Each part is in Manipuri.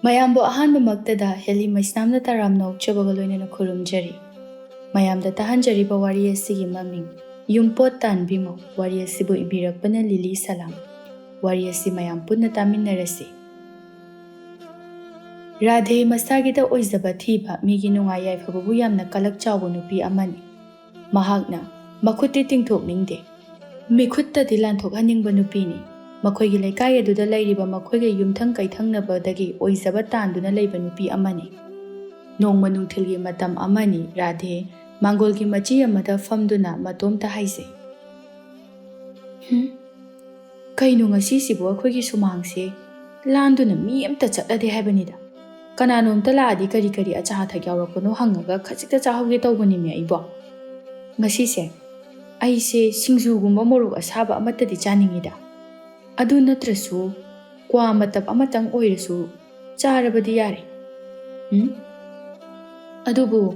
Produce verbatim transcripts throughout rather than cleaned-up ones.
ꯃꯌꯥꯝꯕꯨ ꯑꯍꯥꯟꯕꯃꯛꯇꯗ ꯍꯦꯂꯤ ꯃꯩꯁꯅꯥꯝꯅ ꯇꯔꯥꯝꯅ ꯑꯣꯛꯆꯕꯒ ꯂꯣꯏꯅꯅ ꯈꯨꯔꯨꯝꯖꯔꯤ꯫ ꯃꯌꯥꯝꯗ ꯇꯥꯍꯟꯖꯔꯤꯕ ꯋꯥꯔꯤ ꯑꯁꯤꯒꯤ ꯃꯃꯤꯡ ꯌꯨꯝꯄꯣꯠ ꯇꯥꯟꯕꯤꯃꯧ꯫ ꯋꯥꯔꯤ ꯑꯁꯤꯕꯨ ꯏꯕꯤꯔꯛꯄꯅ ꯂꯤꯂꯤ ꯁꯂꯥꯝ꯫ ꯋꯥꯔꯤ ꯑꯁꯤ ꯃꯌꯥꯝ ꯄꯨꯟꯅ ꯇꯥꯃꯤꯟꯅꯔꯁꯤ꯫ ꯔꯥꯙꯦ ꯃꯁꯥꯒꯤꯗ ꯑꯣꯏꯖꯕ ꯊꯤꯕ, ꯃꯤꯒꯤ ꯅꯨꯡꯉꯥꯏ ꯌꯥꯏꯐꯕꯕꯨ ꯌꯥꯝꯅ ꯀꯂꯛ ꯆꯥꯎꯕ ꯅꯨꯄꯤ ꯑꯃꯅꯤ꯫ ꯃꯍꯥꯛꯅ ꯃꯈꯨꯠꯇꯤ ꯇꯤꯡꯊꯣꯛꯅꯤꯡꯗꯦ, ꯃꯤꯈꯨꯠꯇꯗꯤ ꯂꯥꯟꯊꯣꯛꯍꯟꯅꯤꯡꯕ ꯅꯨꯄꯤꯅꯤ꯫ ꯃꯈꯣꯏꯒꯤ ꯂꯩꯀꯥꯏ ꯑꯗꯨꯗ ꯂꯩꯔꯤꯕ ꯃꯈꯣꯏꯒ ꯌꯨꯝꯊꯪ ꯀꯩꯊꯪꯅꯕꯗꯒꯤ ꯑꯣꯏꯖꯕ ꯇꯥꯟꯗꯨꯅ ꯂꯩꯕ ꯅꯨꯄꯤ ꯑꯃꯅꯤ꯫ ꯅꯣꯡꯃ ꯅꯨꯡꯊꯤꯜꯒꯤ ꯃꯇꯝ ꯑꯃꯅꯤ, ꯔꯥꯙꯦ ꯃꯥꯡꯒꯣꯜꯒꯤ ꯃꯆꯤ ꯑꯃꯗ ꯐꯝꯗꯨꯅ ꯃꯇꯣꯝꯇ ꯍꯥꯏꯖꯩ, "ꯍꯨꯝ, ꯀꯩꯅꯣ ꯉꯁꯤꯁꯤꯕꯨ ꯑꯩꯈꯣꯏꯒꯤ ꯁꯨꯃꯥꯡꯁꯦ ꯂꯥꯟꯗꯨꯅ ꯃꯤ ꯑꯝꯇ ꯆꯠꯂꯗꯦ ꯍꯥꯏꯕꯅꯤꯗ꯫ ꯀꯅꯥꯅꯣꯝꯇ ꯂꯥꯛꯑꯗꯤ ꯀꯔꯤ ꯀꯔꯤ ꯑꯆꯥ ꯑꯊꯛ ꯌꯥꯎꯔꯛꯄꯅꯣ ꯍꯪꯉꯒ ꯈꯖꯤꯛꯇ ꯆꯥꯍꯧꯒꯦ ꯇꯧꯕꯅꯤꯅꯦ ꯑꯩꯕꯣ꯫ ꯉꯁꯤꯁꯦ ꯑꯩꯁꯦ ꯁꯤꯡꯖꯨꯒꯨꯝꯕ ꯃꯣꯔꯣꯛ ꯑꯁꯥꯕ ꯑꯃꯠꯇꯗꯤ ꯆꯥꯅꯤꯡꯉꯤꯗ꯫ ꯑꯗꯨ ꯅꯠꯇ꯭ꯔꯁꯨ ꯀ꯭ꯋꯥ ꯃꯇꯞ ꯑꯃꯇꯪ ꯑꯣꯏꯔꯁꯨ ꯆꯥꯔꯕꯗꯤ ꯌꯥꯔꯦ꯫ ꯎꯝ? ꯑꯗꯨꯕꯨ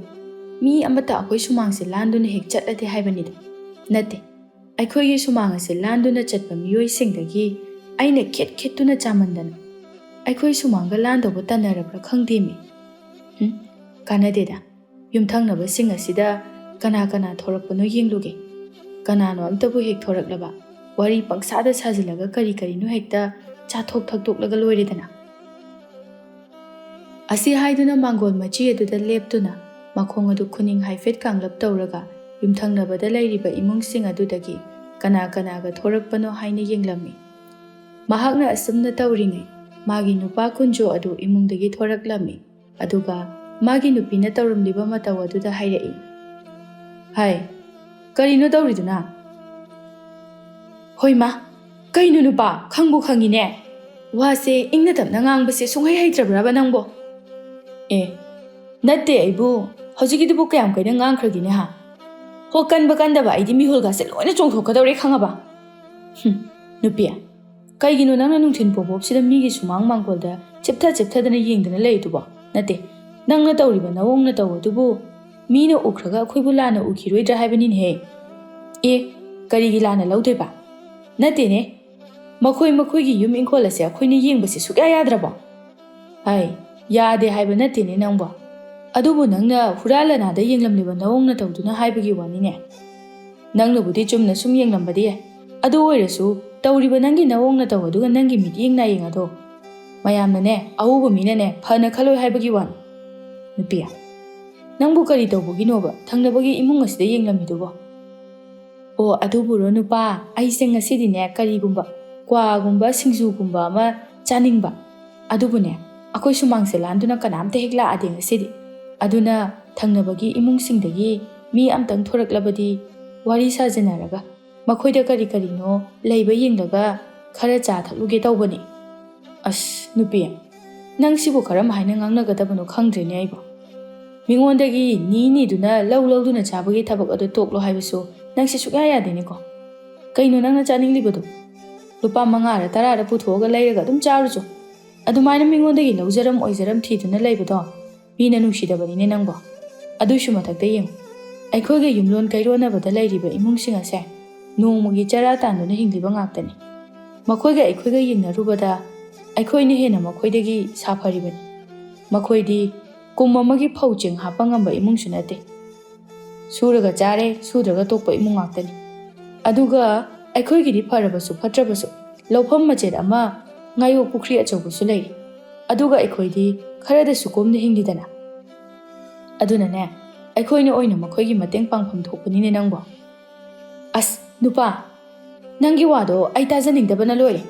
ꯃꯤ ꯑꯃꯠꯇ ꯑꯩꯈꯣꯏ ꯁꯨꯃꯥꯡꯁꯦ ꯂꯥꯟꯗꯨꯅ ꯍꯦꯛ ꯆꯠꯂꯗꯦ ꯍꯥꯏꯕꯅꯤꯗ꯫ ꯅꯠꯇꯦ, ꯑꯩꯈꯣꯏꯒꯤ ꯁꯨꯃꯥꯡ ꯑꯁꯦ ꯂꯥꯟꯗꯨꯅ ꯆꯠꯄ ꯃꯤꯑꯣꯏꯁꯤꯡꯗꯒꯤ ꯑꯩꯅ ꯈꯦꯠ ꯈꯦꯠꯇꯨꯅ ꯆꯥꯃꯟꯗꯅ ꯑꯩꯈꯣꯏ ꯁꯨꯃꯥꯡꯒ ꯂꯥꯟꯗꯧꯕ ꯇꯟꯅꯔꯕ꯭ꯔꯥ ꯈꯪꯗꯦꯃꯤ꯫ ꯍꯨꯝ, ꯀꯥꯟꯅꯗꯦꯗ꯫ ꯌꯨꯝꯊꯪꯅꯕꯁꯤꯡ ꯑꯁꯤꯗ ꯀꯅꯥ ꯀꯅꯥ ꯊꯣꯔꯛꯄꯅꯣ ꯌꯦꯡꯂꯨꯒꯦ꯫ ꯀꯅꯥꯅꯣ ꯑꯝꯇꯕꯨ ꯍꯦꯛ ꯊꯣꯔꯛꯂꯕ ꯋꯥꯔꯤ ꯄꯪꯁꯥꯗ ꯁꯥꯖꯤꯜꯂꯒ ꯀꯔꯤ ꯀꯔꯤꯅꯣ ꯍꯦꯛꯇ ꯆꯥꯊꯣꯛ ꯊꯛꯇꯣꯛꯂꯒ ꯂꯣꯏꯔꯦꯗꯅ꯫" ꯑꯁꯤ ꯍꯥꯏꯗꯨꯅ ꯃꯥꯡꯒꯣꯜ ꯃꯆꯤ ꯑꯗꯨꯗ ꯂꯦꯞꯇꯨꯅ ꯃꯈꯣꯡ ꯑꯗꯨ ꯈꯨꯅꯤꯡ ꯍꯥꯏꯐꯦꯠ ꯀꯥꯡꯂꯞ ꯇꯧꯔꯒ ꯌꯨꯝꯊꯪꯅꯕꯗ ꯂꯩꯔꯤꯕ ꯏꯃꯨꯡꯁꯤꯡ ꯑꯗꯨꯗꯒꯤ ꯀꯅꯥ ꯀꯅꯥꯒ ꯊꯣꯔꯛꯄꯅꯣ ꯍꯥꯏꯅ ꯌꯦꯡꯂꯝꯃꯤ꯫ ꯃꯍꯥꯛꯅ ꯑꯁꯨꯝꯅ ꯇꯧꯔꯤꯉꯩ ꯃꯥꯒꯤ ꯅꯨꯄꯥ ꯀꯨꯟꯖꯣ ꯑꯗꯨ ꯏꯃꯨꯡꯗꯒꯤ ꯊꯣꯔꯛꯂꯝꯃꯤ꯫ ꯑꯗꯨꯒ ꯃꯥꯒꯤ ꯅꯨꯄꯤꯅ ꯇꯧꯔꯝꯂꯤꯕ ꯃꯇꯧ ꯑꯗꯨꯗ ꯍꯥꯏꯔꯛꯏ, "ꯍꯥꯏ, ꯀꯔꯤꯅꯣ ꯇꯧꯔꯤꯗꯨꯅ?" "ꯍꯣꯏ ꯃꯥ, ꯀꯩꯅꯣ ꯅꯨꯄꯥ, ꯈꯪꯕꯨ ꯈꯪꯉꯤꯅꯦ꯫ ꯋꯥꯁꯦ ꯏꯪꯅ ꯇꯞꯅ ꯉꯥꯡꯕꯁꯦ ꯁꯨꯡꯍꯩ ꯍꯩꯇ꯭ꯔꯕ꯭ꯔꯕ ꯅꯪꯕꯣ?" "ꯑꯦ, ꯅꯠꯇꯦ ꯑꯩꯕꯨ, ꯍꯧꯖꯤꯛꯀꯤꯗꯨꯕꯨ ꯀꯌꯥꯝ ꯀꯩꯅ ꯉꯥꯡꯈ꯭ꯔꯒꯦꯅꯦ ꯍꯥ? ꯍꯣ, ꯀꯟꯕ ꯀꯟꯗꯕ ꯑꯩꯗꯤ ꯃꯤꯍꯨꯜꯒꯥꯁꯦ ꯂꯣꯏꯅ ꯆꯣꯡꯊꯣꯛꯀꯗꯧꯔꯦ ꯈꯪꯉꯕ?" "ꯍꯨꯝ, ꯅꯨꯄꯤ, ꯀꯩꯒꯤꯅꯣ ꯅꯪꯅ ꯅꯨꯡꯊꯤꯜ ꯄꯣꯄꯣꯞꯁꯤꯗ ꯃꯤꯒꯤ ꯁꯨꯃꯥꯡ ꯃꯥꯡꯒꯣꯜꯗ ꯆꯤꯞꯊ ꯆꯤꯞꯊꯗꯅ ꯌꯦꯡꯗꯨꯅ ꯂꯩꯔꯤꯗꯨꯕꯣ? ꯅꯠꯇꯦ, ꯅꯪꯅ ꯇꯧꯔꯤꯕ ꯅꯑꯣꯡ ꯅꯇꯧ ꯑꯗꯨꯕꯨ ꯃꯤꯅ ꯎꯈ꯭ꯔꯒ ꯑꯩꯈꯣꯏꯕꯨ ꯂꯥꯟꯅ ꯎꯈꯤꯔꯣꯏꯗ꯭ꯔꯥ ꯍꯥꯏꯕꯅꯤꯅꯦꯍꯦ꯫ ꯑꯦ, ꯀꯔꯤꯒꯤ ꯂꯥꯟꯅ ꯂꯧꯗꯣꯏꯕ? ꯅꯠꯇꯦꯅꯦ, ꯃꯈꯣꯏ ꯃꯈꯣꯏꯒꯤ ꯌꯨꯝ ꯏꯪꯈꯣꯜ ꯑꯁꯦ ꯑꯩꯈꯣꯏꯅ ꯌꯦꯡꯕꯁꯦ ꯁꯨꯛꯌꯥ ꯌꯥꯗ꯭ꯔꯕꯣ?" ꯑꯩ ꯌꯥꯗꯦ ꯍꯥꯏꯕ ꯅꯠꯇꯦꯅꯦ ꯅꯪꯕꯣ꯫ ꯑꯗꯨꯕꯨ ꯅꯪꯅ ꯍꯨꯔꯥꯟ ꯂꯅꯥꯗ ꯌꯦꯡꯂꯝꯂꯤꯕ ꯅꯑꯣꯡ ꯅꯇꯧꯗꯨꯅ ꯍꯥꯏꯕꯒꯤ ꯋꯥꯅꯤꯅꯦ꯫ ꯅꯪꯅꯕꯨꯗꯤ ꯆꯨꯝꯅ ꯁꯨꯝ ꯌꯦꯡꯂꯝꯕꯗꯤ ꯌꯥꯏ꯫ ꯑꯗꯨ ꯑꯣꯏꯔꯁꯨ ꯇꯧꯔꯤꯕ ꯅꯪꯒꯤ ꯅꯑꯣꯡ ꯅꯇꯧ ꯑꯗꯨꯒ ꯅꯪꯒꯤ ꯃꯤꯠꯌꯦꯡ ꯅꯥꯌꯦꯡ ꯑꯗꯣ ꯃꯌꯥꯝꯅꯅꯦ, ꯑꯎꯕ ꯃꯤꯅꯅꯦ ꯐꯅ ꯈꯜꯂꯣꯏ ꯍꯥꯏꯕꯒꯤ ꯋꯥꯅꯤ꯫ ꯅꯨꯄꯤ, ꯅꯪꯕꯨ ꯀꯔꯤ ꯇꯧꯕꯒꯤꯅꯣꯕ ꯊꯪꯅꯕꯒꯤ ꯏꯃꯨꯡ ꯑꯁꯤꯗ ꯌꯦꯡꯂꯝꯃꯤꯗꯨꯕꯣ? ꯑꯣ, ꯑꯗꯨꯕꯨꯔꯣ ꯅꯨꯄꯥ, ꯑꯩꯁꯦ ꯉꯁꯤꯗꯤꯅꯦ ꯀꯔꯤꯒꯨꯝꯕ ꯀ꯭ꯋꯥꯒꯨꯝꯕ ꯁꯤꯡꯖꯨꯒꯨꯝꯕ ꯑꯃ ꯆꯥꯅꯤꯡꯕ꯫ ꯑꯗꯨꯕꯨꯅꯦ, ꯑꯩꯈꯣꯏ ꯁꯨꯃꯥꯡꯁꯦ ꯂꯥꯟꯗꯨꯅ ꯀꯅꯥꯝꯇ ꯍꯦꯛ ꯂꯥꯛꯑꯗꯦ ꯉꯁꯤꯗꯤ꯫ ꯑꯗꯨꯅ ꯊꯪꯅꯕꯒꯤ ꯏꯃꯨꯡꯁꯤꯡꯗꯒꯤ ꯃꯤ ꯑꯝꯇꯪ ꯊꯣꯔꯛꯂꯕꯗꯤ ꯋꯥꯔꯤ ꯁꯥꯖꯟꯅꯔꯒ ꯃꯈꯣꯏꯗ ꯀꯔꯤ ꯀꯔꯤꯅꯣ ꯂꯩꯕ ꯌꯦꯡꯂꯒ ꯈꯔ ꯆꯥ ꯊꯛꯂꯨꯒꯦ ꯇꯧꯕꯅꯤ꯫ ꯑꯁ ꯅꯨꯄꯤ, ꯅꯪ ꯁꯤꯕꯨ ꯀꯔꯝ ꯍꯥꯏꯅ ꯉꯥꯡꯅꯒꯗꯕꯅꯣ ꯈꯪꯗ꯭ꯔꯦꯅꯦ ꯑꯩꯕꯨ꯫ ꯃꯤꯉꯣꯟꯗꯒꯤ ꯅꯤ ꯅꯤꯗꯨꯅ ꯂꯧ ꯂꯧꯗꯨꯅ ꯆꯥꯕꯒꯤ ꯊꯕꯛ ꯑꯗꯨ ꯇꯣꯛꯂꯣ ꯍꯥꯏꯕꯁꯨ ꯅꯪꯁꯦ ꯁꯨꯛꯌꯥ ꯌꯥꯗꯦꯅꯦꯀꯣ꯫ ꯀꯩꯅꯣ ꯅꯪꯅ ꯆꯥꯅꯤꯡꯂꯤꯕꯗꯣ? ꯂꯨꯄꯥ ꯃꯉꯥꯔ ꯇꯔꯥꯔ ꯄꯨꯊꯣꯛꯑꯒ ꯂꯩꯔꯒ ꯑꯗꯨꯝ ꯆꯥꯔꯨꯆꯣ꯫ ꯑꯗꯨꯃꯥꯏꯅ ꯃꯤꯉꯣꯟꯗꯒꯤ ꯂꯧꯖꯔꯝ ꯑꯣꯏꯖꯔꯝ ꯊꯤꯗꯨꯅ ꯂꯩꯕꯗꯣ ꯃꯤꯅ ꯅꯨꯡꯁꯤꯗꯕꯅꯤꯅꯦ ꯅꯪꯕꯣ꯫ ꯑꯗꯨꯏꯁꯨ ꯃꯊꯛꯇ ꯌꯦꯡꯉꯨ, ꯑꯩꯈꯣꯏꯒ ꯌꯨꯝꯂꯣꯟ ꯀꯩꯔꯣꯟꯅꯕꯗ ꯂꯩꯔꯤꯕ ꯏꯃꯨꯡꯁꯤꯡ ꯑꯁꯦ ꯅꯣꯡꯃꯒꯤ ꯆꯔꯥ ꯇꯥꯟꯗꯨꯅ ꯍꯤꯡꯂꯤꯕ ꯉꯥꯛꯇꯅꯤ꯫ ꯃꯈꯣꯏꯒ ꯑꯩꯈꯣꯏꯒ ꯌꯦꯡꯅꯔꯨꯕꯗ ꯑꯩꯈꯣꯏꯅ ꯍꯦꯟꯅ ꯃꯈꯣꯏꯗꯒꯤ ꯁꯥꯐꯔꯤꯕꯅꯤ꯫ ꯃꯈꯣꯏꯗꯤ ꯀꯨꯝ ꯑꯃꯒꯤ ꯐꯧ ꯆꯦꯡ ꯍꯥꯞꯄ ꯉꯝꯕ ꯏꯃꯨꯡꯁꯨ ꯅꯠꯇꯦ꯫ ꯁꯨꯔꯒ ꯆꯥꯔꯦ, ꯁꯨꯗ꯭ꯔꯒ ꯇꯣꯛꯄ ꯏꯃꯨꯡ ꯉꯥꯛꯇꯅꯤ꯫ ꯑꯗꯨꯒ ꯑꯩꯈꯣꯏꯒꯤꯗꯤ ꯐꯔꯕꯁꯨ ꯐꯠꯇ꯭ꯔꯕꯁꯨ ꯂꯧꯐꯝ ꯃꯆꯦꯠ ꯑꯃ ꯉꯥꯌꯣꯛ ꯄꯨꯈ꯭ꯔꯤ ꯑꯆꯧꯕꯁꯨ ꯂꯩꯔꯤ꯫ ꯑꯗꯨꯒ ꯑꯩꯈꯣꯏꯗꯤ ꯈꯔꯗꯁꯨ ꯀꯣꯝꯅ ꯍꯤꯡꯂꯤꯗꯅ꯫ ꯑꯗꯨꯅꯅꯦ, ꯑꯩꯈꯣꯏꯅ ꯑꯣꯏꯅ ꯃꯈꯣꯏꯒꯤ ꯃꯇꯦꯡ ꯄꯥꯡꯐꯝ ꯊꯣꯛꯄꯅꯤꯅꯦ ꯅꯪꯕꯣ꯫ ꯑꯁ ꯅꯨꯄꯥ, ꯅꯪꯒꯤ ꯋꯥꯗꯣ ꯑꯩ ꯇꯥꯖꯅꯤꯡꯗꯕꯅ ꯂꯣꯏꯔꯦ꯫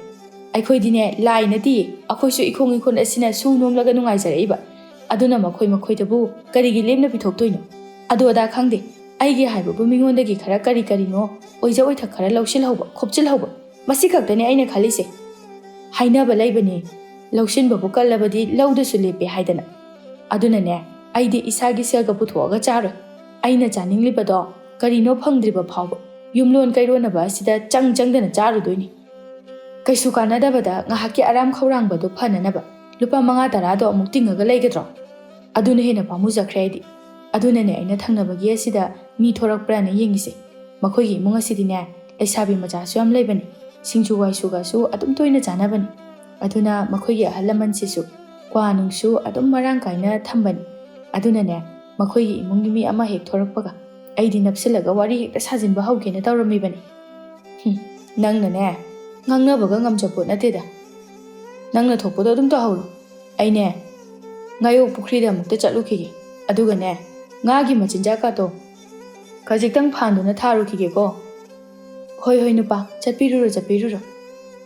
ꯑꯩꯈꯣꯏꯗꯤꯅꯦ ꯂꯥꯏ ꯅꯠꯇꯤꯌꯦ, ꯑꯩꯈꯣꯏꯁꯨ ꯏꯈꯣꯡ ꯏꯈꯨꯟ ꯑꯁꯤꯅ ꯁꯨ ꯅꯣꯝꯂꯒ ꯅꯨꯡꯉꯥꯏꯖꯔꯛꯏꯕ꯫ ꯑꯗꯨꯅ ꯃꯈꯣꯏ ꯃꯈꯣꯏꯗꯕꯨ ꯀꯔꯤꯒꯤ ꯂꯦꯝꯅ ꯄꯤꯊꯣꯛꯇꯣꯏꯅꯣ? ꯑꯗꯨ ꯑꯗꯥ ꯈꯪꯗꯦ, ꯑꯩꯒꯤ ꯍꯥꯏꯕꯕꯨ ꯃꯤꯉꯣꯟꯗꯒꯤ ꯈꯔ ꯀꯔꯤ ꯀꯔꯤꯅꯣ ꯑꯣꯏꯖ ꯑꯣꯏꯊꯛ ꯈꯔ ꯂꯧꯁꯤꯜꯍꯧꯕ ꯈꯣꯞꯆꯤꯜꯍꯧꯕ, ꯃꯁꯤ ꯈꯛꯇꯅꯤ ꯑꯩꯅ ꯈꯜꯂꯤꯁꯦ꯫ ꯍꯥꯏꯅꯕ ꯂꯩꯕꯅꯤ, ꯂꯧꯁꯤꯟꯕꯕꯨ ꯀꯜꯂꯕꯗꯤ ꯂꯧꯗꯁꯨ ꯂꯦꯞꯄꯦ ꯍꯥꯏꯗꯅ꯫ ꯑꯗꯨꯅꯅꯦ, ꯑꯩꯗꯤ ꯏꯁꯥꯒꯤ ꯁꯦꯜꯒ ꯄꯨꯊꯣꯛꯑꯒ ꯆꯥꯔꯣꯏ꯫ ꯑꯩꯅ ꯆꯥꯅꯤꯡꯂꯤꯕꯗꯣ ꯀꯔꯤꯅꯣ ꯐꯪꯗ꯭ꯔꯤꯕ ꯐꯥꯎꯕ ꯌꯨꯝꯂꯣꯟ ꯀꯩꯔꯣꯟꯅꯕ ꯑꯁꯤꯗ ꯆꯪ ꯆꯪꯗꯅ ꯆꯥꯔꯨꯗꯣꯏꯅꯤ꯫ ꯀꯩꯁꯨ ꯀꯥꯟꯅꯗꯕꯗ ꯉꯥꯏꯍꯥꯛꯀꯤ ꯑꯔꯥꯝ ꯈꯧꯔꯥꯡꯕꯗꯣ ꯐꯅꯅꯕ ꯂꯨꯄꯥ ꯃꯉꯥ ꯇꯔꯥꯗꯣ ꯑꯃꯨꯛ ꯇꯤꯡꯉꯒ ꯂꯩꯒꯗ꯭ꯔꯣ? ꯑꯗꯨꯅ ꯍꯦꯟꯅ ꯄꯥꯝꯃꯨꯖꯈ꯭ꯔꯦ ꯑꯩꯗꯤ꯫ ꯑꯗꯨꯅꯅꯦ ꯑꯩꯅ ꯊꯪꯅꯕꯒꯤ ꯑꯁꯤꯗ ꯃꯤ ꯊꯣꯔꯛꯄ꯭ꯔꯥꯅ ꯌꯦꯡꯉꯤꯁꯦ꯫ ꯃꯈꯣꯏꯒꯤ ꯏꯃꯨꯡ ꯑꯁꯤꯗꯤꯅꯦ ꯂꯩꯁꯥꯕꯤ ꯃꯆꯥꯁꯨ ꯌꯥꯝ ꯂꯩꯕꯅꯤ, ꯁꯤꯡꯖꯨ ꯋꯥꯏꯁꯨꯒꯁꯨ ꯑꯗꯨꯝ ꯇꯣꯏꯅ ꯆꯥꯅꯕꯅꯤ꯫ ꯑꯗꯨꯅ ꯃꯈꯣꯏꯒꯤ ꯑꯍꯜ ꯂꯃꯟꯁꯤꯁꯨ ꯀ꯭ꯋꯥ ꯅꯨꯡꯁꯨ ꯑꯗꯨꯝ ꯃꯔꯥꯡ ꯀꯥꯏꯅ ꯊꯝꯕꯅꯤ꯫ ꯑꯗꯨꯅꯅꯦ, ꯃꯈꯣꯏꯒꯤ ꯏꯃꯨꯡꯒꯤ ꯃꯤ ꯑꯃ ꯍꯦꯛ ꯊꯣꯔꯛꯄꯒ ꯑꯩꯗꯤ ꯅꯞꯁꯤꯜꯂꯒ ꯋꯥꯔꯤ ꯍꯦꯛꯇ ꯁꯥꯖꯤꯟꯕ ꯍꯧꯒꯦꯅ ꯇꯧꯔꯝꯃꯤꯕꯅꯤ꯫ ꯍꯨꯝ, ꯅꯪꯅꯅꯦ, ꯉꯥꯡꯅꯕꯒ ꯉꯝꯖꯄꯣꯠ ꯅꯠꯇꯦꯗ꯫ ꯅꯪꯅ ꯊꯣꯛꯄꯗꯣ ꯑꯗꯨꯝ ꯇꯧꯍꯧꯔꯣ꯫ ꯑꯩꯅꯦ, ꯉꯥꯌꯣꯛ ꯄꯨꯈ꯭ꯔꯤꯗ ꯑꯃꯨꯛꯇ ꯆꯠꯂꯨꯈꯤꯒꯦ꯫ ꯑꯗꯨꯒꯅꯦ, ꯉꯥꯒꯤ ꯃꯆꯤꯟꯖꯥꯛꯀꯥꯇꯣ ꯈꯖꯤꯛꯇꯪ ꯐꯥꯟꯗꯨꯅ ꯊꯥꯔꯨꯈꯤꯒꯦꯀꯣ꯫ ꯍꯣꯏ, ꯍꯣꯏ, ꯅꯨꯄꯥ, ꯆꯠꯄꯤꯔꯨꯔꯣ, ꯆꯠꯄꯤꯔꯨꯔꯣ꯫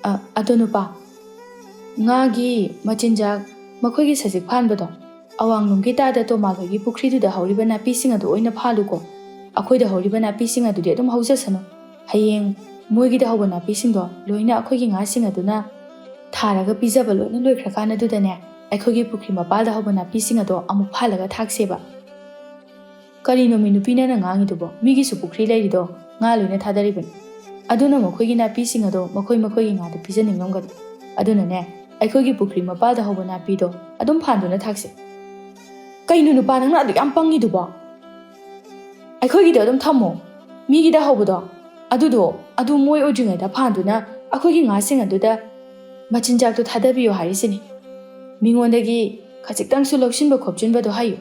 ꯑ, ꯑꯗꯣ ꯅꯨꯄꯥ, ꯉꯥꯒꯤ ꯃꯆꯤꯟꯖꯥꯛ, ꯃꯈꯣꯏꯒꯤ ꯁꯖꯤꯛ ꯐꯥꯟꯕꯗꯣ, ꯑꯋꯥꯡꯂꯣꯝꯒꯤ ꯇꯥꯗ ꯇꯣꯃꯥꯒꯒꯤ ꯄꯨꯈ꯭ꯔꯤꯗꯨꯗ ꯍꯧꯔꯤꯕ ꯅꯥꯄꯤꯁꯤꯡ ꯑꯗꯨ ꯑꯣꯏꯅ ꯐꯥꯜꯂꯨꯀꯣ꯫ ꯑꯩꯈꯣꯏꯗ ꯍꯧꯔꯤꯕ ꯅꯥꯄꯤꯁꯤꯡ ꯑꯗꯨꯗꯤ ꯑꯗꯨꯝ ꯍꯧꯖꯁꯅꯨ꯫ ꯍꯌꯦꯡ ꯃꯣꯏꯒꯤꯗ ꯍꯧꯕ ꯅꯥꯄꯤꯁꯤꯡꯗꯣ ꯂꯣꯏꯅ ꯑꯩꯈꯣꯏꯒꯤ ꯉꯥꯁꯤꯡ ꯑꯗꯨꯅ ꯊꯥꯔꯒ ꯄꯤꯖꯕ ꯂꯣꯏꯅ ꯂꯣꯏꯈ꯭ꯔꯀꯥꯟꯗꯨꯗꯅꯦ, ꯑꯩꯈꯣꯏꯒꯤ ꯄꯨꯈ꯭ꯔꯤ ꯃꯄꯥꯜꯗ ꯍꯧꯕ ꯅꯥꯄꯤꯁꯤꯡ ꯑꯗꯣ ꯑꯃꯨꯛ ꯐꯥꯜꯂꯒ ꯊꯥꯛꯁꯦꯕ꯫ ꯀꯔꯤꯅꯣꯃꯤ ꯅꯨꯄꯤ ꯅꯪꯅ ꯉꯥꯡꯉꯤꯗꯨꯕꯣ? ꯃꯤꯒꯤꯁꯨ ꯄꯨꯈ꯭ꯔꯤ ꯂꯩꯔꯤꯗꯣ, ꯉꯥ ꯂꯣꯏꯅ ꯊꯥꯗꯔꯤꯕꯅꯤ꯫ ꯑꯗꯨꯅ ꯃꯈꯣꯏꯒꯤ ꯅꯥꯄꯤꯁꯤꯡ ꯑꯗꯣ ꯃꯈꯣꯏ ꯃꯈꯣꯏꯒꯤ ꯉꯥꯗ ꯄꯤꯖꯅꯤꯡꯂꯝꯒꯅꯤ꯫ ꯑꯗꯨꯅꯅꯦ, ꯑꯩꯈꯣꯏꯒꯤ ꯄꯨꯈ꯭ꯔꯤ ꯃꯄꯥꯜꯗ ꯍꯧꯕ ꯅꯥꯄꯤꯗꯣ ꯑꯗꯨꯝ ꯐꯥꯟꯗꯨꯅ ꯊꯥꯛꯁꯦ꯫ ꯀꯩꯅꯣ ꯅꯨꯄꯥ, ꯅꯪꯅ ꯑꯗꯨꯛ ꯌꯥꯝ ꯄꯪꯉꯤꯗꯨꯕꯣ? ꯑꯩꯈꯣꯏꯒꯤꯗ ꯑꯗꯨꯝ ꯊꯝꯃꯣ꯫ ꯃꯤꯒꯤꯗ ꯍꯧꯕꯗꯣ, ꯑꯗꯨꯗꯣ, ꯑꯗꯨ ꯃꯣꯏ ꯑꯣꯏꯗ꯭ꯔꯤꯉꯩꯗ ꯐꯥꯟꯗꯨꯅ ꯑꯩꯈꯣꯏꯒꯤ ꯉꯥꯁꯤꯡ ꯑꯗꯨꯗ ꯃꯆꯤꯟꯖꯥꯛꯇꯣ ꯊꯥꯗꯕꯤꯌꯣ ꯍꯥꯏꯔꯤꯁꯤꯅꯤ꯫ ꯃꯤꯉꯣꯟꯗꯒꯤ ꯈꯖꯤꯛꯇꯪꯁꯨ ꯂꯧꯁꯤꯟꯕ ꯈꯣꯞꯆꯤꯟꯕꯗꯣ ꯍꯩꯌꯨ꯫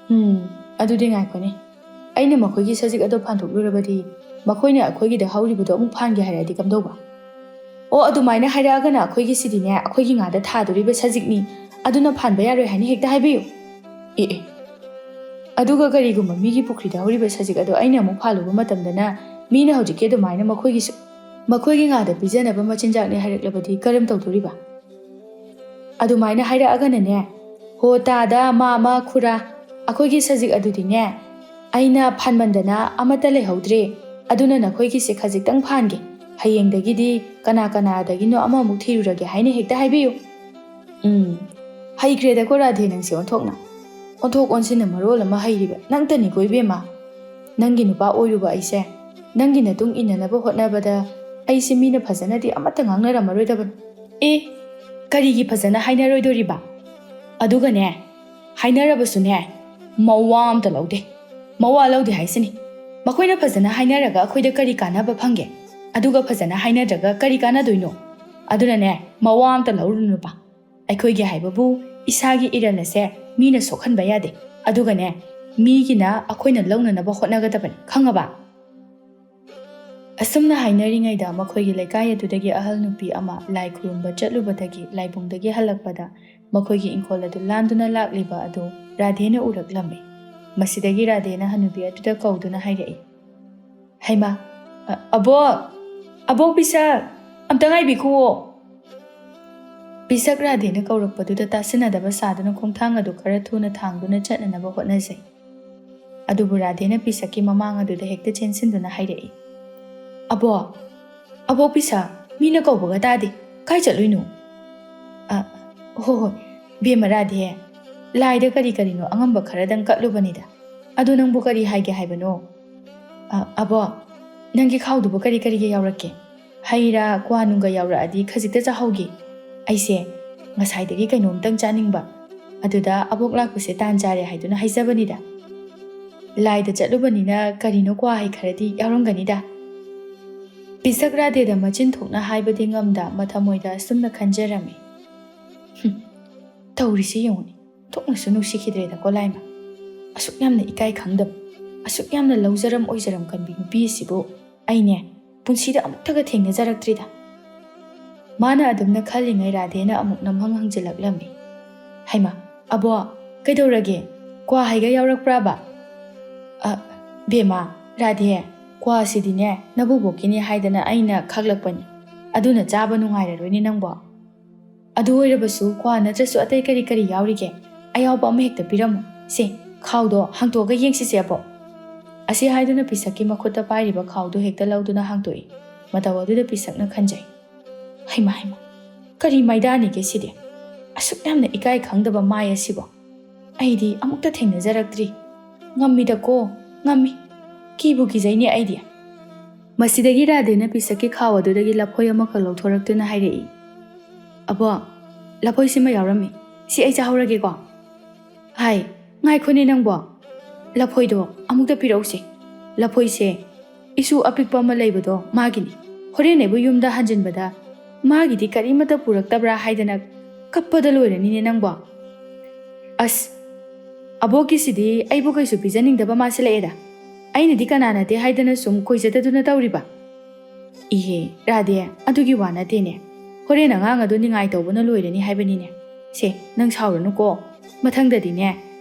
ꯎꯝ, ꯑꯗꯨꯗꯤ ꯉꯥꯏꯈꯣꯅꯦ꯫ ꯑꯩꯅ ꯃꯈꯣꯏꯒꯤ ꯁꯖꯤꯛ ꯑꯗꯣ ꯐꯥꯟꯗꯣꯛꯂꯨꯔꯕꯗꯤ, ꯃꯈꯣꯏꯅ ꯑꯩꯈꯣꯏꯒꯤꯗ ꯍꯧꯔꯤꯕꯗꯣ ꯑꯃꯨꯛ ꯐꯥꯟꯒꯦ ꯍꯥꯏꯔꯛꯑꯗꯤ ꯀꯝꯗꯧꯕ? ꯑꯣ, ꯑꯗꯨꯃꯥꯏꯅ ꯍꯥꯏꯔꯛꯑꯒꯅ ꯑꯩꯈꯣꯏꯒꯤ ꯁꯤꯗꯤꯅꯦ, ꯑꯩꯈꯣꯏꯒꯤ ꯉꯥꯗ ꯊꯥꯗꯣꯔꯤꯕ ꯁꯖꯤꯛꯅꯤ, ꯑꯗꯨꯅ ꯐꯥꯟꯕ ꯌꯥꯔꯣꯏ ꯍꯥꯏꯅ ꯍꯦꯛꯇ ꯍꯥꯏꯕꯤꯌꯨ꯫ ꯑꯦ, ꯑꯦ꯫ ꯑꯗꯨꯒ ꯀꯔꯤꯒꯨꯝꯕ ꯃꯤꯒꯤ ꯄꯨꯈ꯭ꯔꯤꯗ ꯍꯧꯔꯤꯕ ꯁꯖꯤꯛ ꯑꯗꯣ ꯑꯩꯅ ꯑꯃꯨꯛ ꯐꯥꯜꯂꯨꯕ ꯃꯇꯝꯗꯅ, ꯃꯤꯅ ꯍꯧꯖꯤꯛꯀꯤ ꯑꯗꯨꯃꯥꯏꯅ ꯃꯈꯣꯏꯒꯤꯁꯨ, ꯃꯈꯣꯏꯒꯤ ꯉꯥꯗ ꯄꯤꯖꯅꯕ ꯃꯆꯤꯟꯖꯥꯛꯅꯤ ꯍꯥꯏꯔꯛꯂꯕꯗꯤ ꯀꯔꯝ ꯇꯧꯗꯣꯔꯤꯕ? ꯑꯗꯨꯃꯥꯏꯅ ꯍꯥꯏꯔꯛꯑꯒꯅꯅꯦ, "ꯍꯣ ꯇꯥꯗ, ꯃꯥꯃ, ꯈꯨꯔꯥ, ꯑꯩꯈꯣꯏꯒꯤ ꯁꯖꯤꯛ ꯑꯗꯨꯗꯤꯅꯦ, ꯑꯩꯅ ꯐꯥꯟꯃꯟꯗꯅ ꯑꯃꯠꯇ ꯂꯩꯍꯧꯗ꯭ꯔꯦ, ꯑꯗꯨꯅ ꯅꯈꯣꯏꯒꯤꯁꯦ ꯈꯖꯤꯛꯇꯪ ꯐꯥꯟꯒꯦ, ꯍꯌꯦꯡꯗꯒꯤꯗꯤ ꯀꯅꯥ ꯀꯅꯥꯗꯒꯤꯅꯣ ꯑꯃꯃꯨꯛ ꯊꯤꯔꯨꯔꯒꯦ" ꯍꯥꯏꯅ ꯍꯦꯛꯇ ꯍꯥꯏꯕꯤꯌꯨ꯫ ꯎꯝ, ꯍꯩꯈ꯭ꯔꯦꯗꯀꯣ ꯔꯥꯙꯦ, ꯅꯪꯁꯦ ꯑꯣꯟꯊꯣꯛꯅ꯫ ꯑꯣꯟꯊꯣꯛ ꯑꯣꯟꯁꯤꯟꯅ ꯃꯔꯣꯜ ꯑꯃ ꯍꯩꯔꯤꯕ ꯅꯪꯇꯅꯤꯀꯣ ꯏꯕꯦꯝꯃ꯫ ꯅꯪꯒꯤ ꯅꯨꯄꯥ ꯑꯣꯏꯔꯨꯕ ꯑꯩꯁꯦ, ꯅꯪꯒꯤ ꯅꯇꯨꯡ ꯏꯟꯅꯅꯕ ꯍꯣꯠꯅꯕꯗ ꯑꯩꯁꯦ ꯃꯤꯅ ꯐꯖꯅꯗꯤ ꯑꯃꯠꯇ ꯉꯥꯡꯅꯔꯝꯃꯔꯣꯏꯗꯕꯅꯤ꯫ ꯑꯦ, ꯀꯔꯤꯒꯤ ꯐꯖꯅ ꯍꯥꯏꯅꯔꯣꯏꯗꯣꯔꯤꯕ? ꯑꯗꯨꯒꯅꯦ, ꯍꯥꯏꯅꯔꯕꯁꯨꯅꯦ, ꯃꯋꯥ ꯑꯝꯇ ꯂꯧꯗꯦ꯫ ꯃꯋꯥ ꯂꯧꯗꯦ ꯍꯥꯏꯁꯤꯅꯤ꯫ ꯃꯈꯣꯏꯅ ꯐꯖꯅ ꯍꯥꯏꯅꯔꯒ ꯑꯩꯈꯣꯏꯗ ꯀꯔꯤ ꯀꯥꯟꯅꯕ ꯐꯪꯒꯦ? ꯑꯗꯨꯒ ꯐꯖꯅ ꯍꯥꯏꯅꯗ꯭ꯔꯒ ꯀꯔꯤ ꯀꯥꯟꯅꯗꯣꯏꯅꯣ? ꯑꯗꯨꯅꯅꯦ, ꯃꯋꯥ ꯑꯝꯇ ꯂꯧꯔꯨꯅꯨ ꯅꯨꯄꯥ꯫ ꯑꯩꯈꯣꯏꯒꯤ ꯍꯥꯏꯕꯕꯨ ꯏꯁꯥꯒꯤ ꯏꯔꯜ ꯑꯁꯦ ꯃꯤꯅ ꯁꯣꯛꯍꯟꯕ ꯌꯥꯗꯦ꯫ ꯑꯗꯨꯒꯅꯦ, ꯃꯤꯒꯤꯅ ꯑꯩꯈꯣꯏꯅ ꯂꯧꯅꯅꯕ ꯍꯣꯠꯅꯒꯗꯕꯅꯤ, ꯈꯪꯉꯕ? ꯑꯁꯨꯝꯅ ꯍꯥꯏꯅꯔꯤꯉꯩꯗ ꯃꯈꯣꯏꯒꯤ ꯂꯩꯀꯥꯏ ꯑꯗꯨꯗꯒꯤ ꯑꯍꯜ ꯅꯨꯄꯤ ꯑꯃ ꯂꯥꯏ ꯈꯨꯔꯨꯝꯕ ꯆꯠꯂꯨꯕꯗꯒꯤ ꯂꯥꯏꯕꯨꯡꯗꯒꯤ ꯍꯜꯂꯛꯄꯗ ꯃꯈꯣꯏꯒꯤ ꯏꯪꯈꯣꯜ ꯑꯗꯨ ꯂꯥꯟꯗꯨꯅ ꯂꯥꯛꯂꯤꯕ ꯑꯗꯨ ꯔꯥꯙꯦꯅ ꯎꯔꯛꯂꯝꯃꯤ꯫ ꯃꯁꯤꯗꯒꯤ ꯔꯥꯙꯦꯅ ꯍꯅꯨꯕꯤ ꯑꯗꯨꯗ ꯀꯧꯗꯨꯅ ꯍꯥꯏꯔꯛꯏ, "ꯍꯩꯃꯥ, ꯑ-, ꯑꯕꯣꯛ! ꯑꯕꯣꯛ ꯄꯤꯁꯛ! ꯑꯝꯇ ꯉꯥꯏꯕꯤꯈꯨꯋꯣ!" ꯄꯤꯁꯛ ꯔꯥꯙꯦꯅ ꯀꯧꯔꯛꯄꯗꯨꯗ ꯇꯥꯁꯤꯟꯅꯗꯕ ꯁꯥꯗꯨꯅ ꯈꯣꯡꯊꯥꯡ ꯑꯗꯨ ꯈꯔ ꯊꯨꯅ ꯊꯥꯡꯗꯨꯅ ꯆꯠꯅꯅꯕ ꯍꯣꯠꯅꯖꯩ꯫ ꯑꯗꯨꯕꯨ ꯔꯥꯙꯦꯅ ꯄꯤꯁꯛꯀꯤ ꯃꯃꯥꯡ ꯑꯗꯨꯗ ꯍꯦꯛꯇ ꯆꯦꯟꯁꯤꯟꯗꯨꯅ ꯍꯥꯏꯔꯛꯏ, "ꯑꯕꯣꯛ! ꯑꯕꯣꯛ ꯄꯤꯁꯛ! ꯃꯤꯅ ꯀꯧꯕꯒ ꯇꯥꯗꯦ꯫ ꯀꯥꯏ ꯆꯠꯂꯨꯏꯅꯣ?" "ꯑ, ꯍꯣ ꯍꯣꯏ, ꯕꯦꯝꯃ ꯔꯥꯙꯦ, ꯂꯥꯏꯗ ꯀꯔꯤ ꯀꯔꯤꯅꯣ ꯑꯉꯝꯕ ꯈꯔꯗꯪ ꯀꯠꯂꯨꯕꯅꯤꯗ꯫ ꯑꯗꯣ ꯅꯪꯕꯨ ꯀꯔꯤ ꯍꯥꯏꯒꯦ ꯍꯥꯏꯕꯅꯣ?" "ꯑ, ꯑꯕꯣꯛ, ꯅꯪꯒꯤ ꯈꯥꯎꯗꯨꯕꯨ ꯀꯔꯤ ꯀꯔꯤꯒ ꯌꯥꯎꯔꯛꯀꯦ? ꯍꯩ ꯔꯥ, ꯀ꯭ꯋꯥ ꯅꯨꯡꯒ ꯌꯥꯎꯔꯛꯑꯗꯤ ꯈꯖꯤꯛꯇ ꯆꯥꯍꯧꯒꯦ꯫ ꯑꯩꯁꯦ ꯉꯁꯥꯏꯗꯒꯤ ꯀꯩꯅꯣꯝꯇꯪ ꯆꯥꯅꯤꯡꯕ꯫ ꯑꯗꯨꯗ ꯑꯕꯣꯛ ꯂꯥꯛꯄꯁꯦ ꯇꯥꯟ ꯆꯥꯔꯦ ꯍꯥꯏꯗꯨꯅ ꯍꯥꯏꯖꯕꯅꯤꯗ꯫ ꯂꯥꯏꯗ ꯆꯠꯂꯨꯕꯅꯤꯅ ꯀꯔꯤꯅꯣ ꯀ꯭ꯋꯥ ꯍꯩ ꯈꯔꯗꯤ ꯌꯥꯎꯔꯝꯒꯅꯤꯗ꯫" ꯄꯤꯁꯛ ꯔꯥꯙꯦꯗ ꯃꯆꯤꯟ ꯊꯣꯛꯅ ꯍꯥꯏꯕꯗꯤ ꯉꯝꯗ ꯃꯊꯃꯣꯏꯗ ꯑꯁꯨꯝꯅ ꯈꯟꯖꯔꯝꯃꯤ, "ꯍꯨꯝ, ꯇꯧꯔꯤꯁꯤ ꯌꯦꯡꯉꯨꯅꯦ, ꯊꯣꯛꯅꯁꯨ ꯅꯨꯡꯁꯤꯈꯤꯗ꯭ꯔꯦꯗꯀꯣ ꯂꯥꯏꯃ꯫ ꯑꯁꯨꯛ ꯌꯥꯝꯅ ꯏꯀꯥꯏ ꯈꯪꯗꯕ, ꯑꯁꯨꯛ ꯌꯥꯝꯅ ꯂꯧꯖꯔꯝ ꯑꯣꯏꯖꯔꯝ ꯀꯟꯕꯤ ꯅꯨꯄꯤ ꯑꯁꯤꯕꯨ ꯑꯩꯅꯦ ꯄꯨꯟꯁꯤꯗ ꯑꯃꯨꯛꯇꯒ ꯊꯦꯡꯅꯖꯔꯛꯇ꯭ꯔꯤꯗ꯫" ꯃꯥꯅ ꯑꯗꯨꯝꯅ ꯈꯜꯂꯤꯉꯩ ꯔꯥꯙꯦꯅ ꯑꯃꯨꯛ ꯅꯝꯍꯪ ꯍꯪꯖꯤꯜꯂꯛꯂꯝꯃꯤ꯫ "ꯍꯩꯃꯥ, ꯑꯕꯣ, ꯀꯩꯗꯧꯔꯒꯦ? ꯀ꯭ꯋꯥ ꯍꯩꯒ ꯌꯥꯎꯔꯛꯄ꯭ꯔꯥꯕ?" "ꯑ, ꯕꯦꯝꯃ, ꯔꯥꯙꯦ, ꯀ꯭ꯋꯥꯁꯤꯗꯤꯅꯦ ꯅꯕꯨꯕꯣꯛꯀꯤꯅꯤ ꯍꯥꯏꯗꯅ ꯑꯩꯅ ꯈꯥꯛꯂꯛꯄꯅꯤ꯫ ꯑꯗꯨꯅ ꯆꯥꯕ ꯅꯨꯡꯉꯥꯏꯔꯔꯣꯏꯅꯦ ꯅꯪꯕꯣ꯫ ꯑꯗꯨ ꯑꯣꯏꯔꯕꯁꯨ ꯀ꯭ꯋꯥ ꯅꯠꯇ꯭ꯔꯁꯨ ꯑꯇꯩ ꯀꯔꯤ ꯀꯔꯤ ꯌꯥꯎꯔꯤꯒꯦ? ꯑꯌꯥꯎꯕ ꯑꯃ ꯍꯦꯛꯇ ꯄꯤꯔꯝꯃꯨ꯫ ꯁꯦ, ꯈꯥꯎꯗꯣ ꯍꯥꯡꯇꯣꯛꯑꯒ ꯌꯦꯡꯁꯤꯁꯦ ꯑꯕꯣ꯫" ꯑꯁꯤ ꯍꯥꯏꯗꯨꯅ ꯄꯤꯁꯛꯀꯤ ꯃꯈꯨꯠꯇ ꯄꯥꯏꯔꯤꯕ ꯈꯥꯎꯗꯨ ꯍꯦꯛꯇ ꯂꯧꯗꯨꯅ ꯍꯥꯡꯇꯣꯛꯏ꯫ ꯃꯇꯧ ꯑꯗꯨꯗ ꯄꯤꯁꯛꯅ ꯈꯟꯖꯩ, "ꯍꯩꯃꯥ, ꯍꯩꯃꯥ, ꯀꯔꯤ ꯃꯩꯗꯥꯅꯤꯒꯦ ꯁꯤꯗꯤ? ꯑꯁꯨꯛ ꯌꯥꯝꯅ ꯏꯀꯥꯏ ꯈꯪꯗꯕ ꯃꯥꯏ ꯑꯁꯤꯕꯣ꯫ ꯑꯩꯗꯤ ꯑꯃꯨꯛꯇ ꯊꯦꯡꯅꯖꯔꯛꯇ꯭ꯔꯤ꯫ ꯉꯝꯃꯤꯗꯀꯣ, ꯉꯝꯃꯤ꯫ ꯀꯤꯕꯨ ꯀꯤꯖꯩꯅꯦ ꯑꯩꯗꯤ꯫" ꯃꯁꯤꯗꯒꯤ ꯔꯥꯙꯦꯅ ꯄꯤꯁꯛꯀꯤ ꯈꯥꯎ ꯑꯗꯨꯗꯒꯤ ꯂꯐꯣꯏ ꯑꯃꯈꯛ ꯂꯧꯊꯣꯔꯛꯇꯨꯅ ꯍꯥꯏꯔꯛꯏ, "ꯑꯕꯣ, ꯂꯐꯣꯏꯁꯤꯃ ꯌꯥꯎꯔꯝꯃꯤ꯫ ꯁꯤ ꯑꯩ ꯆꯥꯍꯧꯔꯒꯦꯀꯣ꯫" "ꯍꯥꯏ, ꯉꯥꯏꯈꯣꯅꯦ ꯅꯪꯕꯣ꯫ ꯂꯐꯣꯏꯗꯣ ꯑꯃꯨꯛꯇ ꯄꯤꯔꯛꯎꯁꯦ꯫ ꯂꯐꯣꯏꯁꯦ ꯏꯁꯨ ꯑꯄꯤꯛꯄ ꯑꯃ ꯂꯩꯕꯗꯣ ꯃꯥꯒꯤꯅꯤ꯫ ꯍꯣꯔꯦꯟ ꯑꯩꯕꯨ ꯌꯨꯝꯗ ꯍꯟꯖꯤꯟꯕꯗ ꯃꯥꯒꯤꯗꯤ ꯀꯔꯤꯃꯠꯇ ꯄꯨꯔꯛꯇꯕ꯭ꯔꯥ ꯍꯥꯏꯗꯅ ꯀꯞꯄꯗ ꯂꯣꯏꯔꯅꯤꯅꯦ ꯅꯪꯕꯣ꯫ ꯑꯁ, ꯑꯕꯣꯛꯀꯤꯁꯤꯗꯤ ꯑꯩꯕꯨ ꯀꯩꯁꯨ ꯄꯤꯖꯅꯤꯡꯗꯕ ꯃꯥꯟꯁꯤꯜꯂꯛꯑꯦꯗ꯫ ꯑꯩꯅꯗꯤ ꯀꯅꯥ ꯅꯠꯇꯦ ꯍꯥꯏꯗꯅ ꯁꯨꯝ ꯀꯣꯏꯖꯗꯗꯨꯅ ꯇꯧꯔꯤꯕ꯫ ꯏꯍꯦ, ꯔꯥꯙꯦ, ꯑꯗꯨꯒꯤ ꯋꯥ ꯅꯠꯇꯦꯅꯦ꯫ ꯍꯣꯔꯦꯟ ꯑꯉꯥꯡ ꯑꯗꯨ ꯅꯤꯡꯉꯥꯏ ꯇꯧꯕꯅ ꯂꯣꯏꯔꯅꯤ ꯍꯥꯏꯕꯅꯤꯅꯦ꯫ ꯁꯦ, ꯅꯪ ꯁꯥꯎꯔꯅꯨꯀꯣ꯫ ꯃꯊꯪꯗꯗꯤꯅꯦ,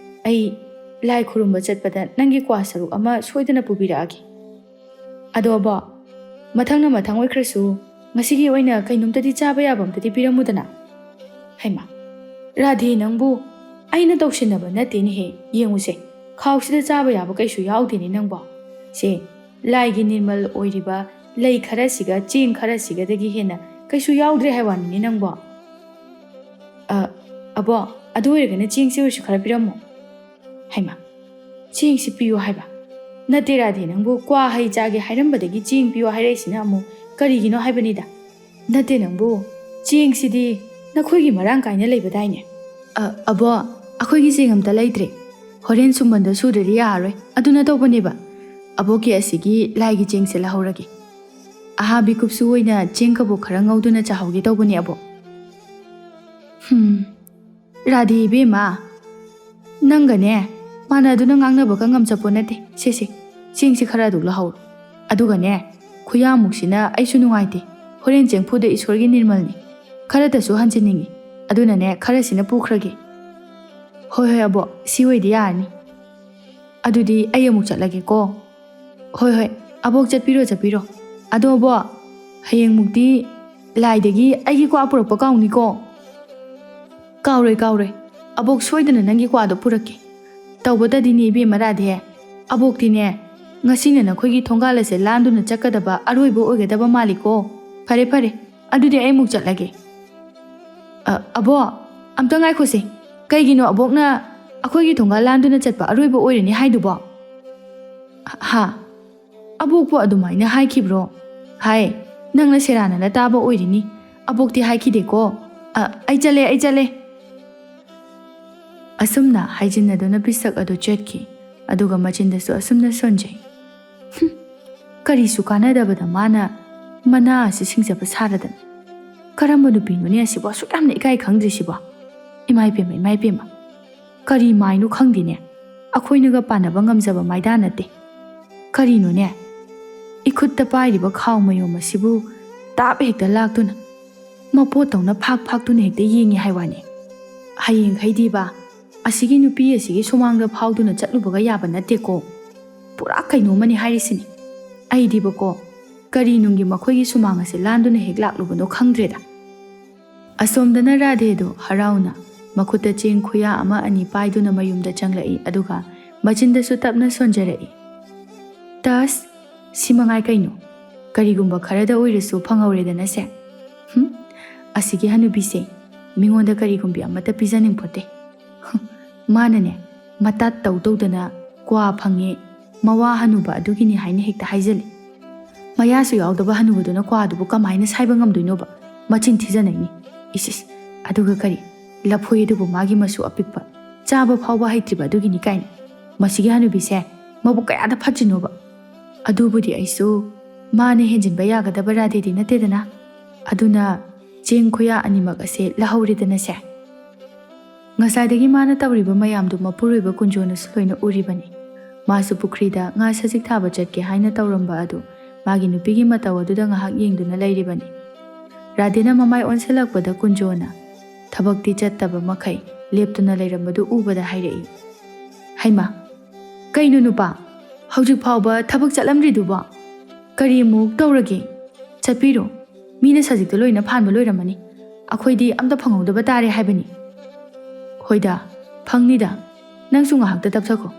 ꯑꯩ ꯂꯥꯏ ꯈꯨꯔꯨꯝꯕ ꯆꯠꯄꯗ ꯅꯪꯒꯤ ꯀ꯭ꯋꯥ ꯁꯔꯨꯛ ꯑꯃ ꯁꯣꯏꯗꯅ ꯄꯨꯕꯤꯔꯛꯑꯒꯦ꯫ ꯑꯗꯣ ꯑꯕꯣ, ꯃꯊꯪꯅ ꯃꯊꯪ ꯑꯣꯏꯈ꯭ꯔꯁꯨ, ꯉꯁꯤꯒꯤ ꯑꯣꯏꯅ ꯀꯩꯅꯣꯝꯇꯗꯤ ꯆꯥꯕ ꯌꯥꯕ ꯑꯝꯇꯗꯤ ꯄꯤꯔꯝꯃꯨꯗꯅ꯫ ꯍꯩꯃꯥ, ꯔꯥꯙꯦ ꯅꯪꯕꯨ, ꯑꯩꯅ ꯇꯧꯁꯤꯟꯅꯕ ꯅꯠꯇꯦꯅꯦꯍꯦ꯫ ꯌꯦꯡꯉꯨꯁꯦ, ꯈꯥꯎꯁꯤꯗ ꯆꯥꯕ ꯌꯥꯕ ꯀꯩꯁꯨ ꯌꯥꯎꯗꯦꯅꯦ ꯅꯪꯕꯣ꯫ ꯁꯦ, ꯂꯥꯏꯒꯤ ꯅꯤꯔꯃꯜ ꯑꯣꯏꯔꯤꯕ ꯂꯩ ꯈꯔꯁꯤꯒ ꯆꯦꯡ ꯈꯔꯁꯤꯒꯗꯒꯤ ꯍꯦꯟꯅ ꯀꯩꯁꯨ ꯌꯥꯎꯗ꯭ꯔꯦ ꯍꯥꯏ ꯋꯥꯅꯤꯅꯦ ꯅꯪꯕꯣ꯫ ꯑ, ꯑꯕꯣ, ꯑꯗꯨ ꯑꯣꯏꯔꯒꯅ ꯆꯦꯡꯁꯤ ꯑꯣꯏꯔꯁꯨ ꯈꯔ ꯄꯤꯔꯝꯃꯣ꯫ ꯍꯩꯃꯥ, ꯆꯦꯡꯁꯤ ꯄꯤꯌꯨ ꯍꯥꯏꯕ? ꯅꯠꯇꯦ ꯔꯥꯙꯦ, ꯅꯪꯕꯨ ꯀ꯭ꯋꯥ ꯍꯩ ꯆꯥꯒꯦ ꯍꯥꯏꯔꯝꯕꯗꯒꯤ ꯆꯦꯡ ꯄꯤꯌꯨ ꯍꯥꯏꯔꯛꯏꯁꯤꯅ ꯑꯃꯨꯛ ꯀꯔꯤꯒꯤꯅꯣ ꯍꯥꯏꯕꯅꯤꯗ꯫ ꯅꯠꯇꯦ ꯅꯪꯕꯨ, ꯆꯦꯡꯁꯤꯗꯤ ꯅꯈꯣꯏꯒꯤ ꯃꯔꯥꯡ ꯀꯥꯏꯅ ꯂꯩꯕꯗꯥꯏꯅꯦ? ꯑ, ꯑꯕꯣ, ꯑꯩꯈꯣꯏꯒꯤ ꯆꯦꯡ ꯑꯝꯇ ꯂꯩꯇ꯭ꯔꯦ꯫ ꯍꯣꯔꯦꯟ ꯁꯨꯝꯕꯟꯗ ꯁꯨꯗ꯭ꯔꯗꯤ ꯌꯥꯔꯔꯣꯏ꯫ ꯑꯗꯨꯅ ꯇꯧꯕꯅꯦꯕ꯫ ꯑꯕꯣꯛꯀꯤ ꯑꯁꯤꯒꯤ ꯂꯥꯏꯒꯤ ꯆꯦꯡꯁꯦ ꯂꯧꯍꯧꯔꯒꯦ꯫ ꯑꯍꯥꯕꯤ ꯀꯨꯞꯁꯨ ꯑꯣꯏꯅ ꯆꯦꯡ ꯀꯕꯣꯛ ꯈꯔ ꯉꯧꯗꯨꯅ ꯆꯥꯍꯧꯒꯦ ꯇꯧꯕꯅꯦ ꯑꯕꯣꯛ꯫ ꯍꯨꯝ, ꯔꯥꯙꯦ ꯏꯕꯦꯝꯃ, ꯅꯪꯒꯅꯦ ꯃꯥꯟꯅꯗꯨꯅ ꯉꯥꯡꯅꯕꯒ ꯉꯝꯖꯄꯣ ꯅꯠꯇꯦ꯫ ꯁꯦ, ꯁꯦ, ꯆꯦꯡꯁꯤ ꯈꯔ ꯑꯗꯨꯛ ꯂꯧꯍꯧꯔꯣ꯫ ꯑꯗꯨꯒꯅꯦ, ꯈꯨꯌꯥꯃꯨꯛꯁꯤꯅ ꯑꯩꯁꯨ ꯅꯨꯡꯉꯥꯏꯇꯦ꯫ ꯍꯣꯔꯦꯟ ꯆꯦꯡꯐꯨꯗ ꯏꯁꯣꯔꯒꯤ ꯅꯤꯔꯃꯜꯅꯤ꯫ ꯈꯔꯇꯁꯨ ꯍꯟꯖꯤꯟꯅꯤꯡꯉꯤ꯫ ꯑꯗꯨꯅꯅꯦ, ꯈꯔꯁꯤꯅ ꯄꯨꯈ꯭ꯔꯒꯦ꯫ ꯍꯣꯏ, ꯍꯣꯏ, ꯑꯕꯣꯛ, ꯁꯤ ꯑꯣꯏꯗꯤ ꯌꯥꯔꯅꯤ꯫ ꯑꯗꯨꯗꯤ ꯑꯩ ꯑꯃꯨꯛ ꯆꯠꯂꯒꯦꯀꯣ꯫ ꯍꯣꯏ, ꯍꯣꯏ, ꯑꯕꯣꯛ, ꯆꯠꯄꯤꯔꯣ, ꯆꯠꯄꯤꯔꯣ꯫ ꯑꯗꯣ ꯑꯕꯣꯛ, ꯍꯌꯦꯡꯃꯨꯛꯇꯤ ꯂꯥꯏꯗꯒꯤ ꯑꯩꯒꯤ ꯀ꯭ꯋꯥ ꯄꯨꯔꯛꯄ ꯀꯥꯎꯅꯤꯀꯣ꯫ ꯀꯥꯎꯔꯣꯏ, ꯀꯥꯎꯔꯣꯏ꯫ ꯑꯕꯣꯛ ꯁꯣꯏꯗꯅ ꯅꯪꯒꯤ ꯀ꯭ꯋꯥꯗꯣ ꯄꯨꯔꯛꯀꯦ꯫ ꯇꯧꯕꯇꯗꯤꯅꯦ ꯏꯕꯦꯝꯃ ꯔꯥꯙꯦ, ꯑꯕꯣꯛꯇꯤꯅꯦ, ꯉꯁꯤꯅ ꯅꯈꯣꯏꯒꯤ ꯊꯣꯡꯒꯥꯜ ꯑꯁꯦ ꯂꯥꯟꯗꯨꯅ ꯆꯠꯀꯗꯕ ꯑꯔꯣꯏꯕ ꯑꯣꯏꯒꯗꯕ ꯃꯥꯜꯂꯤꯀꯣ꯫ ꯐꯔꯦ, ꯐꯔꯦ, ꯑꯗꯨꯗꯤ ꯑꯩ ꯑꯃꯨꯛ ꯆꯠꯂꯒꯦ꯫ ꯑ, ꯑꯕꯣꯛ, ꯑꯝꯇ ꯉꯥꯏꯈꯣꯁꯦ꯫ ꯀꯩꯒꯤꯅꯣ ꯑꯕꯣꯛꯅ ꯑꯩꯈꯣꯏꯒꯤ ꯊꯣꯡꯒꯥꯜ ꯂꯥꯟꯗꯨꯅ ꯆꯠꯄ ꯑꯔꯣꯏꯕ ꯑꯣꯏꯔꯅꯤ ꯍꯥꯏꯗꯨꯕꯣ? ꯍꯥ? ꯑꯕꯣꯛꯄꯨ ꯑꯗꯨꯃꯥꯏꯅ ꯍꯥꯏꯈꯤꯕ꯭ꯔꯣ? ꯍꯥꯏ, ꯅꯪꯅ ꯁꯦꯔꯥꯟꯅꯅ ꯇꯥꯕ ꯑꯣꯏꯔꯤꯅꯤ꯫ ꯑꯕꯣꯛꯇꯤ ꯍꯥꯏꯈꯤꯗꯦꯀꯣ꯫ ꯑ, ꯑꯩ ꯆꯠꯂꯦ, ꯑꯩ ꯆꯠꯂꯦ꯫ ꯑꯁꯨꯝꯅ ꯍꯥꯏꯖꯤꯟꯅꯗꯨꯅ ꯄꯤꯁꯛ ꯑꯗꯨ ꯆꯠꯈꯤ꯫ ꯑꯗꯨꯒ ꯃꯆꯤꯟꯗꯁꯨ ꯑꯁꯨꯝꯅ ꯁꯣꯟꯖꯩ, "ꯍꯨꯝ, ꯀꯔꯤꯁꯨ ꯀꯥꯟꯅꯗꯕꯗ ꯃꯥꯅ ꯃꯅꯥ ꯑꯁꯤ ꯁꯤꯡꯖꯕ ꯁꯥꯔꯗꯅ꯫ ꯀꯔꯝꯕ ꯅꯨꯄꯤꯅꯣꯅꯦ ꯑꯁꯤꯕꯣ ꯑꯁꯨꯛ ꯌꯥꯝꯅ ꯏꯀꯥꯏ ꯈꯪꯗ꯭ꯔꯤꯁꯤꯕꯣ? ꯏꯃꯥ ꯏꯄꯦꯝꯃ, ꯏꯃꯥ ꯏꯄꯦꯝꯃ, ꯀꯔꯤ ꯃꯥꯏꯅꯣ ꯈꯪꯗꯦꯅꯦ꯫ ꯑꯩꯈꯣꯏꯅꯒ ꯄꯥꯟꯅꯕ ꯉꯝꯖꯕ ꯃꯥꯏꯗꯥ ꯅꯠꯇꯦ꯫ ꯀꯔꯤꯅꯣꯅꯦ? ꯏꯈꯨꯠꯇ ꯄꯥꯏꯔꯤꯕ ꯈꯥꯎ ꯃꯌꯣꯝ ꯑꯁꯤꯕꯨ ꯇꯥꯞ ꯍꯦꯛꯇ ꯂꯥꯛꯇꯨꯅ, ꯃꯄꯣꯠꯇꯧꯅ ꯐꯥꯛ ꯐꯥꯛꯇꯨꯅ ꯍꯦꯛꯇ ꯌꯦꯡꯉꯤ ꯍꯥꯏ ꯋꯥꯅꯤ꯫ ꯍꯌꯦꯡꯈꯩꯗꯤꯕ ꯑꯁꯤꯒꯤ ꯅꯨꯄꯤ ꯑꯁꯤꯒꯤ ꯁꯨꯃꯥꯡꯗ ꯐꯥꯎꯗꯨꯅ ꯆꯠꯂꯨꯕꯒ ꯌꯥꯕ ꯅꯠꯇꯦꯀꯣ꯫ ꯄꯨꯔꯥ ꯀꯩꯅꯣꯝꯃꯅꯤ ꯍꯥꯏꯔꯤꯁꯤꯅꯤ꯫ ꯑꯩꯗꯤꯕꯀꯣ, ꯀꯔꯤ ꯅꯨꯡꯒꯤ ꯃꯈꯣꯏꯒꯤ ꯁꯨꯃꯥꯡ ꯑꯁꯦ ꯂꯥꯟꯗꯨꯅ ꯍꯦꯛ ꯂꯥꯛꯂꯨꯕꯅꯣ ꯈꯪꯗ꯭ꯔꯦꯗ꯫ ꯑꯁꯣꯝꯗꯅ ꯔꯥꯙꯦꯗꯨ ꯍꯔꯥꯎꯅ ꯃꯈꯨꯠꯇ ꯆꯦꯡ ꯈꯨꯌꯥ ꯑꯃ ꯑꯅꯤ ꯄꯥꯏꯗꯨꯅ ꯃꯌꯨꯝꯗ ꯆꯪꯂꯛꯏ, ꯑꯗꯨꯒ ꯃꯆꯤꯟꯗꯁꯨ ꯇꯞꯅ ꯁꯣꯟꯖꯔꯛꯏ꯫ "ꯇꯁ, ꯁꯤ ꯃꯉꯥꯏ ꯀꯩꯅꯣ? ꯀꯔꯤꯒꯨꯝꯕ ꯈꯔꯗ ꯑꯣꯏꯔꯁꯨ ꯐꯪꯍꯧꯔꯦꯗꯅ ꯁꯦ꯫ ꯍꯨꯝ, ꯑꯁꯤꯒꯤ ꯍꯅꯨꯕꯤꯁꯦ ꯃꯤꯉꯣꯟꯗ ꯀꯔꯤꯒꯨꯝꯕꯤ ꯑꯃꯠꯇ ꯄꯤꯖꯅꯤꯡꯄꯣꯠꯇꯦ꯫ ꯍꯨꯝ, ꯃꯥꯅꯅꯦ, ꯃꯇꯥꯠ ꯇꯧ ꯇꯧꯗꯅ ꯀ꯭ꯋꯥ ꯐꯪꯉꯦ, ꯃꯋꯥ ꯍꯅꯨꯕ ꯑꯗꯨꯒꯤꯅꯤ ꯍꯥꯏꯅ ꯍꯦꯛꯇ ꯍꯥꯏꯖꯜꯂꯤ꯫ ꯃꯌꯥꯁꯨ ꯌꯥꯎꯗꯕ ꯍꯅꯨꯕꯗꯨꯅ ꯀ꯭ꯋꯥꯗꯨꯕꯨ ꯀꯃꯥꯏꯅ ꯁꯥꯏꯕ ꯉꯝꯗꯣꯏꯅꯣꯕ? ꯃꯆꯤꯟ ꯊꯤꯖꯟꯅꯩꯅꯤ꯫ ꯏꯁ ꯏꯁ, ꯑꯗꯨꯒ ꯀꯔꯤ, ꯂꯐꯣꯏ ꯑꯗꯨꯕꯨ ꯃꯥꯒꯤ ꯃꯁꯨ ꯑꯄꯤꯛꯄ, ꯆꯥꯕ ꯐꯥꯎꯕ ꯍꯩꯇ꯭ꯔꯤꯕ ꯑꯗꯨꯒꯤꯅꯤ ꯀꯥꯏꯅ꯫ ꯃꯁꯤꯒꯤ ꯍꯅꯨꯕꯤꯁꯦ ꯃꯕꯨꯛ ꯀꯌꯥꯗ ꯐꯠꯇ꯭ꯔꯤꯅꯣꯕ?" "ꯑꯗꯨꯕꯨꯗꯤ ꯑꯩꯁꯨ ꯃꯥꯅ ꯍꯦꯟꯖꯤꯟꯕ ꯌꯥꯒꯗꯕ ꯔꯥꯙꯦꯗꯤ ꯅꯠꯇꯦꯗꯅ꯫ ꯑꯗꯨꯅ ꯆꯦꯡ ꯈꯨꯌꯥ ꯑꯅꯤꯃꯛ ꯑꯁꯦ ꯂꯧꯍꯧꯔꯦꯗꯅ ꯁꯦ꯫" ꯉꯁꯥꯏꯗꯒꯤ ꯃꯥꯅ ꯇꯧꯔꯤꯕ ꯃꯌꯥꯝꯗꯨ ꯃꯄꯨꯔꯣꯏꯕ ꯀꯨꯟꯖꯣꯅꯁꯨ ꯂꯣꯏꯅ ꯎꯔꯤꯕꯅꯤ꯫ ꯃꯥꯁꯨ ꯄꯨꯈ꯭ꯔꯤꯗ ꯉꯥ ꯁꯖꯤꯛ ꯊꯥꯕ ꯆꯠꯀꯦ ꯍꯥꯏꯅ ꯇꯧꯔꯝꯕ ꯑꯗꯨ ꯃꯥꯒꯤ ꯅꯨꯄꯤꯒꯤ ꯃꯇꯧ ꯑꯗꯨꯗ ꯉꯥꯏꯍꯥꯛ ꯌꯦꯡꯗꯨꯅ ꯂꯩꯔꯤꯕꯅꯤ꯫ ꯔꯥꯙꯦꯅ ꯃꯃꯥꯏ ꯑꯣꯟꯁꯤꯜꯂꯛꯄꯗ ꯀꯨꯟꯖꯣꯅ ꯊꯕꯛꯇꯤ ꯆꯠꯇꯕ ꯃꯈꯩ ꯂꯦꯞꯇꯨꯅ ꯂꯩꯔꯝꯕꯗꯨ ꯎꯕꯗ ꯍꯥꯏꯔꯛꯏ, "ꯍꯩꯃꯥ, ꯀꯩꯅꯣ ꯅꯨꯄꯥ, ꯍꯧꯖꯤꯛ ꯐꯥꯎꯕ ꯊꯕꯛ ꯆꯠꯂꯝꯗ꯭ꯔꯤꯗꯨꯕꯣ? ꯀꯔꯤ ꯑꯃꯨꯛ ꯇꯧꯔꯒꯦ? ꯆꯠꯄꯤꯔꯣ, ꯃꯤꯅ ꯁꯖꯤꯛꯇꯣ ꯂꯣꯏꯅ ꯐꯥꯟꯕ ꯂꯣꯏꯔꯝꯃꯅꯤ꯫ ꯑꯩꯈꯣꯏꯗꯤ ꯑꯝꯇ ꯐꯪꯍꯧꯗꯕ ꯇꯥꯔꯦ ꯍꯥꯏꯕꯅꯤ꯫" "ꯍꯣꯏꯗ, ꯐꯪꯅꯤꯗ, ꯅꯪꯁꯨ ꯉꯥꯏꯍꯥꯛꯇ ꯇꯞꯊꯈꯣ꯫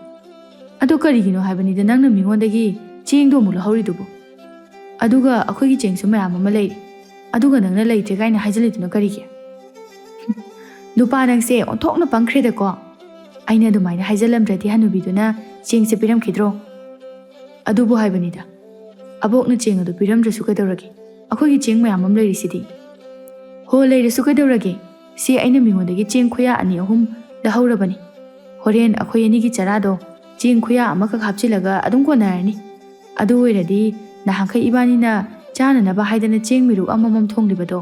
ꯑꯗꯣ ꯀꯔꯤꯒꯤꯅꯣ ꯍꯥꯏꯕꯅꯤꯗ ꯅꯪꯅ ꯃꯤꯉꯣꯟꯗꯒꯤ ꯆꯦꯡꯗꯣ ꯑꯃꯨꯛ ꯂꯧꯍꯧꯔꯤꯗꯨꯕꯨ? ꯑꯗꯨꯒ ꯑꯩꯈꯣꯏꯒꯤ ꯆꯦꯡꯁꯨ ꯃꯌꯥꯝ ꯑꯃ ꯂꯩꯔꯤ, ꯑꯗꯨꯒ ꯅꯪꯅ ꯂꯩꯇ꯭ꯔꯦ ꯀꯥꯏꯅ ꯍꯥꯏꯖꯜꯂꯤꯗꯨꯅ ꯀꯔꯤꯒꯤ?" "ꯅꯨꯄꯥ ꯅꯪꯁꯦ ꯑꯣꯟꯊꯣꯛꯅ ꯄꯪꯈ꯭ꯔꯦꯗꯀꯣ꯫ ꯑꯩꯅ ꯑꯗꯨꯃꯥꯏꯅ ꯍꯥꯏꯖꯜꯂꯝꯗ꯭ꯔꯗꯤ ꯍꯅꯨꯕꯤꯗꯨꯅ ꯆꯦꯡꯁꯦ ꯄꯤꯔꯝꯈꯤꯗ꯭ꯔꯣ? ꯑꯗꯨꯕꯨ ꯍꯥꯏꯕꯅꯤꯗ, ꯑꯕꯣꯛꯅ ꯆꯦꯡ ꯑꯗꯨ ꯄꯤꯔꯝꯗ꯭ꯔꯁꯨ ꯀꯩꯗꯧꯔꯒꯦ? ꯑꯩꯈꯣꯏꯒꯤ ꯆꯦꯡ ꯃꯌꯥꯝ ꯑꯃ ꯂꯩꯔꯤꯁꯤꯗꯤ꯫" "ꯍꯣ, ꯂꯩꯔꯁꯨ ꯀꯩꯗꯧꯔꯒꯦ? ꯁꯤ ꯑꯩꯅ ꯃꯤꯉꯣꯟꯗꯒꯤ ꯆꯦꯡ ꯈꯨꯌꯥ ꯑꯅꯤ ꯑꯍꯨꯝ ꯂꯧꯍꯧꯔꯕꯅꯤ꯫ ꯍꯣꯔꯦꯟ ꯑꯩꯈꯣꯏ ꯑꯅꯤꯒꯤ ꯆꯔꯥꯗꯣ ꯆꯦꯡ ꯈꯨꯌꯥ ꯑꯃꯈꯛ ꯍꯥꯞꯆꯤꯜꯂꯒ ꯑꯗꯨꯝ ꯀꯣꯟꯅꯔꯅꯤ꯫ ꯑꯗꯨ ꯑꯣꯏꯔꯗꯤ ꯅꯍꯥꯟꯈꯩ ꯏꯕꯥꯅꯤꯅ ꯆꯥꯅꯅꯕ ꯍꯥꯏꯗꯅ ꯆꯦꯡ ꯃꯤꯔꯨꯛ ꯑꯃꯃꯝ ꯊꯣꯡꯂꯤꯕꯗꯣ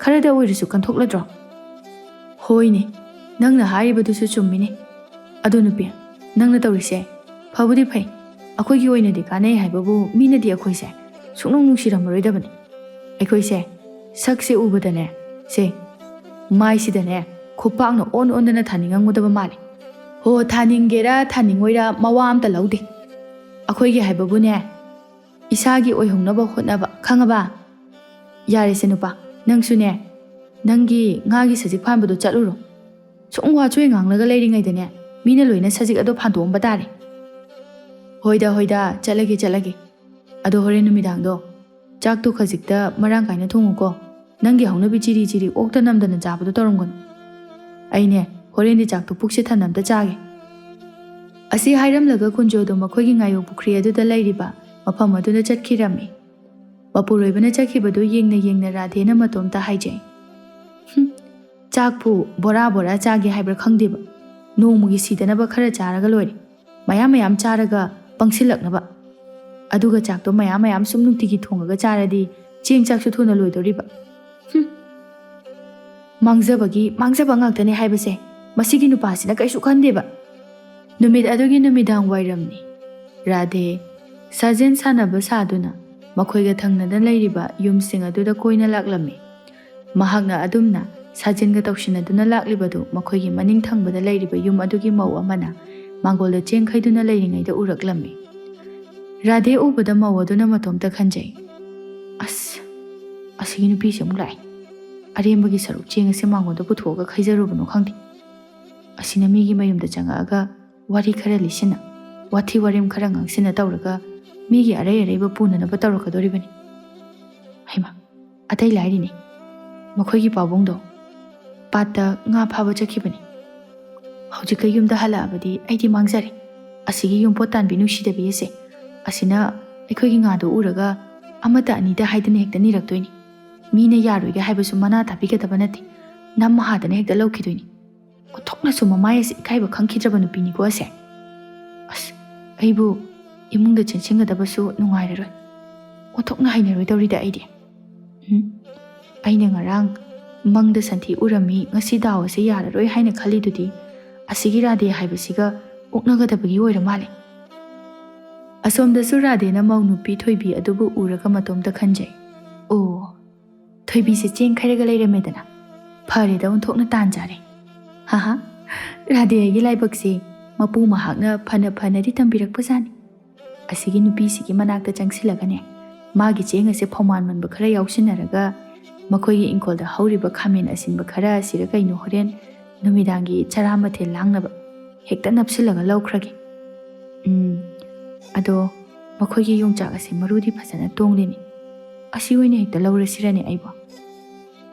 ꯈꯔꯗ ꯑꯣꯏꯔꯁꯨ ꯀꯟꯊꯣꯛꯂꯗ꯭ꯔꯣ? ꯍꯣꯏꯅꯦ, ꯅꯪꯅ ꯍꯥꯏꯔꯤꯕꯗꯨꯁꯨ ꯆꯨꯝꯃꯤꯅꯦ꯫ ꯑꯗꯨ ꯅꯨꯄꯤ, ꯅꯪꯅ ꯇꯧꯔꯤꯁꯦ ꯐꯕꯨꯗꯤ ꯐꯩ, ꯑꯩꯈꯣꯏꯒꯤ ꯑꯣꯏꯅꯗꯤ ꯀꯥꯟꯅꯩ ꯍꯥꯏꯕꯕꯨ ꯃꯤꯅꯗꯤ ꯑꯩꯈꯣꯏꯁꯦ ꯁꯨꯡꯅꯨꯡ ꯅꯨꯡꯁꯤꯔꯝꯃꯔꯣꯏꯗꯕꯅꯤ꯫ ꯑꯩꯈꯣꯏꯁꯦ ꯁꯛꯁꯦ ꯎꯕꯗꯅꯦ, ꯁꯦ, ꯃꯥꯏꯁꯤꯗꯅꯦ ꯈꯨꯄꯥꯛꯅ ꯑꯣꯟ ꯑꯣꯟꯗꯅ ꯊꯥꯅꯤꯡꯉꯝꯒꯗꯕ ꯃꯥꯜꯂꯦ꯫ ꯍꯣ, ꯊꯥꯅꯤꯡꯒꯦꯔꯥ ꯊꯥꯅꯤꯡꯉꯣꯏꯔꯥ ꯃꯋꯥ ꯑꯝꯇ ꯂꯧꯗꯦ꯫ ꯑꯩꯈꯣꯏꯒꯤ ꯍꯥꯏꯕꯕꯨꯅꯦ, ꯏꯁꯥꯒꯤ ꯑꯣꯏꯍꯧꯅꯕ ꯍꯣꯠꯅꯕ, ꯈꯪꯉꯕ? ꯌꯥꯔꯦꯁꯦ ꯅꯨꯄꯥ, ꯅꯪꯁꯨꯅꯦ, ꯅꯪꯒꯤ ꯉꯥꯒꯤ ꯁꯖꯤꯛ ꯐꯥꯟꯕꯗꯣ ꯆꯠꯂꯨꯔꯣ꯫ ꯁꯨꯝ ꯋꯥꯆꯣꯏ ꯉꯥꯡꯂꯒ ꯂꯩꯔꯤꯉꯩꯗꯅꯦ, ꯃꯤꯅ ꯂꯣꯏꯅ ꯁꯖꯤꯛ ꯑꯗꯣ ꯐꯥꯟꯗꯣꯛꯑꯝꯕ ꯇꯥꯔꯦ꯫ ꯍꯣꯏꯗ, ꯍꯣꯏꯗ, ꯆꯠꯂꯒꯦ, ꯆꯠꯂꯒꯦ꯫ ꯑꯗꯣ ꯍꯣꯔꯦꯟ ꯅꯨꯃꯤꯗꯥꯡꯗꯣ ꯆꯥꯛꯇꯣ ꯈꯖꯤꯛꯇ ꯃꯔꯥꯡ ꯀꯥꯏꯅ ꯊꯣꯡꯉꯨꯀꯣ꯫ ꯅꯪꯒꯤ ꯍꯧꯅꯕꯤ ꯆꯤꯔꯤ ꯆꯤꯔꯤ ꯑꯣꯛꯇ ꯅꯝꯗꯅ ꯆꯥꯕꯗꯣ ꯇꯧꯔꯝꯒꯅꯨ꯫ ꯑꯩꯅꯦ, ꯍꯣꯔꯦꯟꯗꯤ ꯆꯥꯛꯇꯣ ꯄꯨꯛꯁꯦ ꯊꯟꯅ ꯑꯝꯇ ꯆꯥꯒꯦ꯫ ꯑꯁꯤ ꯍꯥꯏꯔꯝꯂꯒ ꯀꯨꯟꯖꯣꯗꯣ ꯃꯈꯣꯏꯒꯤ ꯉꯥꯌꯣꯛ ꯄꯨꯈ꯭ꯔꯤ ꯑꯗꯨꯗ ꯂꯩꯔꯤꯕ ꯃꯐꯝ ꯑꯗꯨꯗ ꯆꯠꯈꯤꯔꯝꯃꯤ꯫ ꯃꯄꯨꯔꯣꯏꯕꯅ ꯆꯠꯈꯤꯕꯗꯨ ꯌꯦꯡꯅ ꯌꯦꯡꯅ ꯔꯥꯙꯦꯅ ꯃꯇꯣꯝꯇ ꯍꯥꯏꯖꯩ, "ꯍꯨꯝ, ꯆꯥꯛꯄꯨ ꯕꯣꯔꯥ ꯕꯣꯔꯥ ꯆꯥꯒꯦ ꯍꯥꯏꯕ꯭ꯔꯥ ꯈꯪꯗꯦꯕ꯫ ꯅꯣꯡꯃꯒꯤ ꯁꯤꯗꯅꯕ ꯈꯔ ꯆꯥꯔꯒ ꯂꯣꯏꯔꯦ꯫ ꯃꯌꯥꯝ ꯃꯌꯥꯝ ꯆꯥꯔꯒ ꯄꯪꯁꯤꯜꯂꯛꯅꯕ꯫ ꯑꯗꯨꯒ ꯆꯥꯛꯇꯣ ꯃꯌꯥꯝ ꯃꯌꯥꯝ ꯁꯨꯝ ꯅꯨꯡꯇꯤꯒꯤ ꯊꯣꯡꯉꯒ ꯆꯥꯔꯗꯤ ꯆꯦꯡ ꯆꯥꯛꯁꯨ ꯊꯨꯅ ꯂꯣꯏꯗꯣꯔꯤꯕ꯫ ꯍꯨꯝ꯫ ꯃꯥꯡꯖꯕꯒꯤ ꯃꯥꯡꯖꯕ ꯉꯥꯛꯇꯅꯦ ꯍꯥꯏꯕꯁꯦ ꯃꯁꯤꯒꯤ ꯅꯨꯄꯥꯁꯤꯅ ꯀꯩꯁꯨ ꯈꯟꯗꯦꯕ"꯫ ꯅꯨꯃꯤꯠ ꯑꯗꯨꯒꯤ ꯅꯨꯃꯤꯗꯥꯡ ꯋꯥꯏꯔꯝꯅꯤ꯫ ꯔꯥꯙꯦ ꯁꯥꯖꯦꯟ ꯁꯥꯟꯅꯕ ꯁꯥꯗꯨꯅ ꯃꯈꯣꯏꯒ ꯊꯪꯅꯅ ꯂꯩꯔꯤꯕ ꯌꯨꯝꯁꯤꯡ ꯑꯗꯨꯗ ꯀꯣꯏꯅ ꯂꯥꯛꯂꯝꯃꯤ꯫ ꯃꯍꯥꯛꯅ ꯑꯗꯨꯝꯅ ꯁꯥꯖꯦꯟꯒ ꯇꯧꯁꯤꯟꯅꯗꯨꯅ ꯂꯥꯛꯂꯤꯕꯗꯨ ꯃꯈꯣꯏꯒꯤ ꯃꯅꯤꯡ ꯊꯪꯕꯗ ꯂꯩꯔꯤꯕ ꯌꯨꯝ ꯑꯗꯨꯒꯤ ꯃꯧ ꯑꯃꯅ ꯃꯥꯡꯒꯣꯜꯗ ꯆꯦꯡ ꯈꯩꯗꯨꯅ ꯂꯩꯔꯤꯉꯩꯗ ꯎꯔꯛꯂꯝꯃꯤ꯫ ꯔꯥꯙꯦ ꯎꯕꯗ ꯃꯧ ꯑꯗꯨꯅ ꯃꯇꯣꯝꯇ ꯈꯟꯖꯩ, "ꯑꯁ, ꯑꯁꯤꯒꯤ ꯅꯨꯄꯤꯁꯦ ꯑꯃꯨꯛ ꯂꯥꯛꯑꯦ꯫ ꯑꯔꯦꯝꯕꯒꯤ ꯁꯔꯨꯛ ꯆꯦꯡ ꯑꯁꯦ ꯃꯥꯡꯒꯣꯜꯗ ꯄꯨꯊꯣꯛꯑꯒ ꯈꯩꯖꯔꯨꯕꯅꯣ ꯈꯪꯗꯦ꯫ ꯑꯁꯤꯅ ꯃꯤꯒꯤ ꯃꯌꯨꯝꯗ ꯆꯪꯉꯛꯑꯒ ꯋꯥꯔꯤ ꯈꯔ ꯂꯤꯁꯤꯟꯅ, ꯋꯥꯊꯤ ꯋꯥꯔꯦꯝ ꯈꯔ ꯉꯥꯡꯁꯤꯟꯅ ꯇꯧꯔꯒ ꯃꯤꯒꯤ ꯑꯔꯩ ꯑꯔꯩꯕ ꯄꯨꯅꯅꯕ ꯇꯧꯔꯛꯀꯗꯣꯔꯤꯕꯅꯤ꯫ ꯍꯩꯃꯥ, ꯑꯇꯩ ꯂꯥꯏꯔꯤꯅꯦ, ꯃꯈꯣꯏꯒꯤ ꯄꯥꯕꯨꯡꯗꯣ ꯄꯥꯠꯇ ꯉꯥ ꯐꯥꯕ ꯆꯠꯈꯤꯕꯅꯤ꯫ ꯍꯧꯖꯤꯛꯀ ꯌꯨꯝꯗ ꯍꯜꯂꯛꯑꯕꯗꯤ ꯑꯩꯗꯤ ꯃꯥꯡꯖꯔꯦ꯫ ꯑꯁꯤꯒꯤ ꯌꯨꯝꯄꯣꯠ ꯇꯥꯟꯕꯤ ꯅꯨꯡꯁꯤꯗꯕꯤ ꯑꯁꯦ, ꯑꯁꯤꯅ ꯑꯩꯈꯣꯏꯒꯤ ꯉꯥꯗꯣ ꯎꯔꯒ ꯑꯃꯇ ꯑꯅꯤꯗ ꯍꯥꯏꯗꯅ ꯍꯦꯛꯇ ꯅꯤꯔꯛꯇꯣꯏꯅꯤ꯫ ꯃꯤꯅ ꯌꯥꯔꯣꯏꯒ ꯍꯥꯏꯕꯁꯨ ꯃꯅꯥ ꯇꯥꯕꯤꯒꯗꯕ ꯅꯠꯇꯦ, ꯅꯝ ꯍꯥꯗꯅ ꯍꯦꯛꯇ ꯂꯧꯈꯤꯗꯣꯏꯅꯤ꯫ ꯑꯣꯟꯊꯣꯛꯅꯁꯨ ꯃꯃꯥꯏ ꯑꯁꯤ ꯏꯀꯥꯏꯕ ꯈꯪꯈꯤꯗ꯭ꯔꯕ ꯅꯨꯄꯤꯅꯤꯀꯣ ꯑꯁꯦ꯫ ꯑꯁ, ꯑꯩꯕꯨ ꯏꯃꯨꯡꯗ ꯆꯦꯟꯁꯤꯟꯒꯗꯕꯁꯨ ꯅꯨꯡꯉꯥꯏꯔꯔꯣꯏ꯫ ꯑꯣꯟꯊꯣꯛꯅ ꯍꯩꯅꯔꯣꯏꯗꯧꯔꯤꯗ ꯑꯩꯗꯤ꯫ ꯎꯝ, ꯑꯩꯅ ꯉꯔꯥꯡ ꯃꯪꯗ ꯁꯟꯊꯤ ꯎꯔꯝꯃꯤ, ꯉꯁꯤ ꯗꯥꯎ ꯑꯁꯤ ꯌꯥꯔꯔꯣꯏ ꯍꯥꯏꯅ ꯈꯜꯂꯤꯗꯨꯗꯤ ꯑꯁꯤꯒꯤ ꯔꯥꯙꯦ ꯍꯥꯏꯕꯁꯤꯒ ꯑꯣꯛꯅꯒꯗꯕꯒꯤ ꯑꯣꯏꯔ ꯃꯥꯜꯂꯦ꯫ ꯑꯁꯣꯝꯗꯁꯨ ꯔꯥꯙꯦꯅ ꯃꯧ ꯅꯨꯄꯤ ꯊꯣꯏꯕꯤ ꯑꯗꯨꯕꯨ ꯎꯔꯒ ꯃꯇꯣꯝꯇ ꯈꯟꯖꯩ, "ꯑꯣ, ꯊꯣꯏꯕꯤꯁꯦ ꯆꯦꯡ ꯈꯩꯔꯒ ꯂꯩꯔꯝꯃꯦꯗꯅ꯫ ꯐꯔꯦꯗ, ꯑꯣꯟꯊꯣꯛꯅ ꯇꯥꯟ ꯆꯥꯔꯦ꯫ ꯍꯥꯍꯥ, ꯔꯥꯙꯦ ꯑꯩꯒꯤ ꯂꯥꯏꯕꯛꯁꯦ ꯃꯄꯨ ꯃꯍꯥꯛꯅ ꯐꯅ ꯐꯅꯗꯤ ꯇꯝꯕꯤꯔꯛꯄꯖꯥꯠꯅꯤ꯫ ꯑꯁꯤꯒꯤ ꯅꯨꯄꯤꯁꯤꯒꯤ ꯃꯅꯥꯛꯇ ꯆꯪꯁꯤꯜꯂꯒꯅꯦ, ꯃꯥꯒꯤ ꯆꯦꯡ ꯑꯁꯦ ꯐꯧꯃꯥꯟ ꯃꯟꯕ ꯈꯔ ꯌꯥꯎꯁꯤꯟꯅꯔꯒ ꯃꯈꯣꯏꯒꯤ ꯏꯪꯈꯣꯜꯗ ꯍꯧꯔꯤꯕ ꯈꯥꯃꯦꯟ ꯑꯁꯤꯟꯕ ꯈꯔ ꯑꯁꯤꯔ ꯀꯩꯅꯣ ꯍꯣꯔꯦꯟ ꯅꯨꯃꯤꯗꯥꯡꯒꯤ ꯆꯔꯥ ꯃꯊꯦꯜ ꯂꯥꯡꯅꯕ ꯍꯦꯛꯇ ꯅꯞꯁꯤꯜꯂꯒ ꯂꯧꯈ꯭ꯔꯒꯦ꯫ ꯎꯝ, ꯑꯗꯣ ꯃꯈꯣꯏꯒꯤ ꯌꯣꯡꯆꯥꯛ ꯑꯁꯦ ꯃꯔꯨꯗꯤ ꯐꯖꯅ ꯇꯣꯡꯂꯤꯅꯤ꯫ ꯑꯁꯤ ꯑꯣꯏꯅ ꯍꯦꯛꯇ ꯂꯧꯔꯁꯤꯔꯅꯦ ꯑꯩꯕꯣ?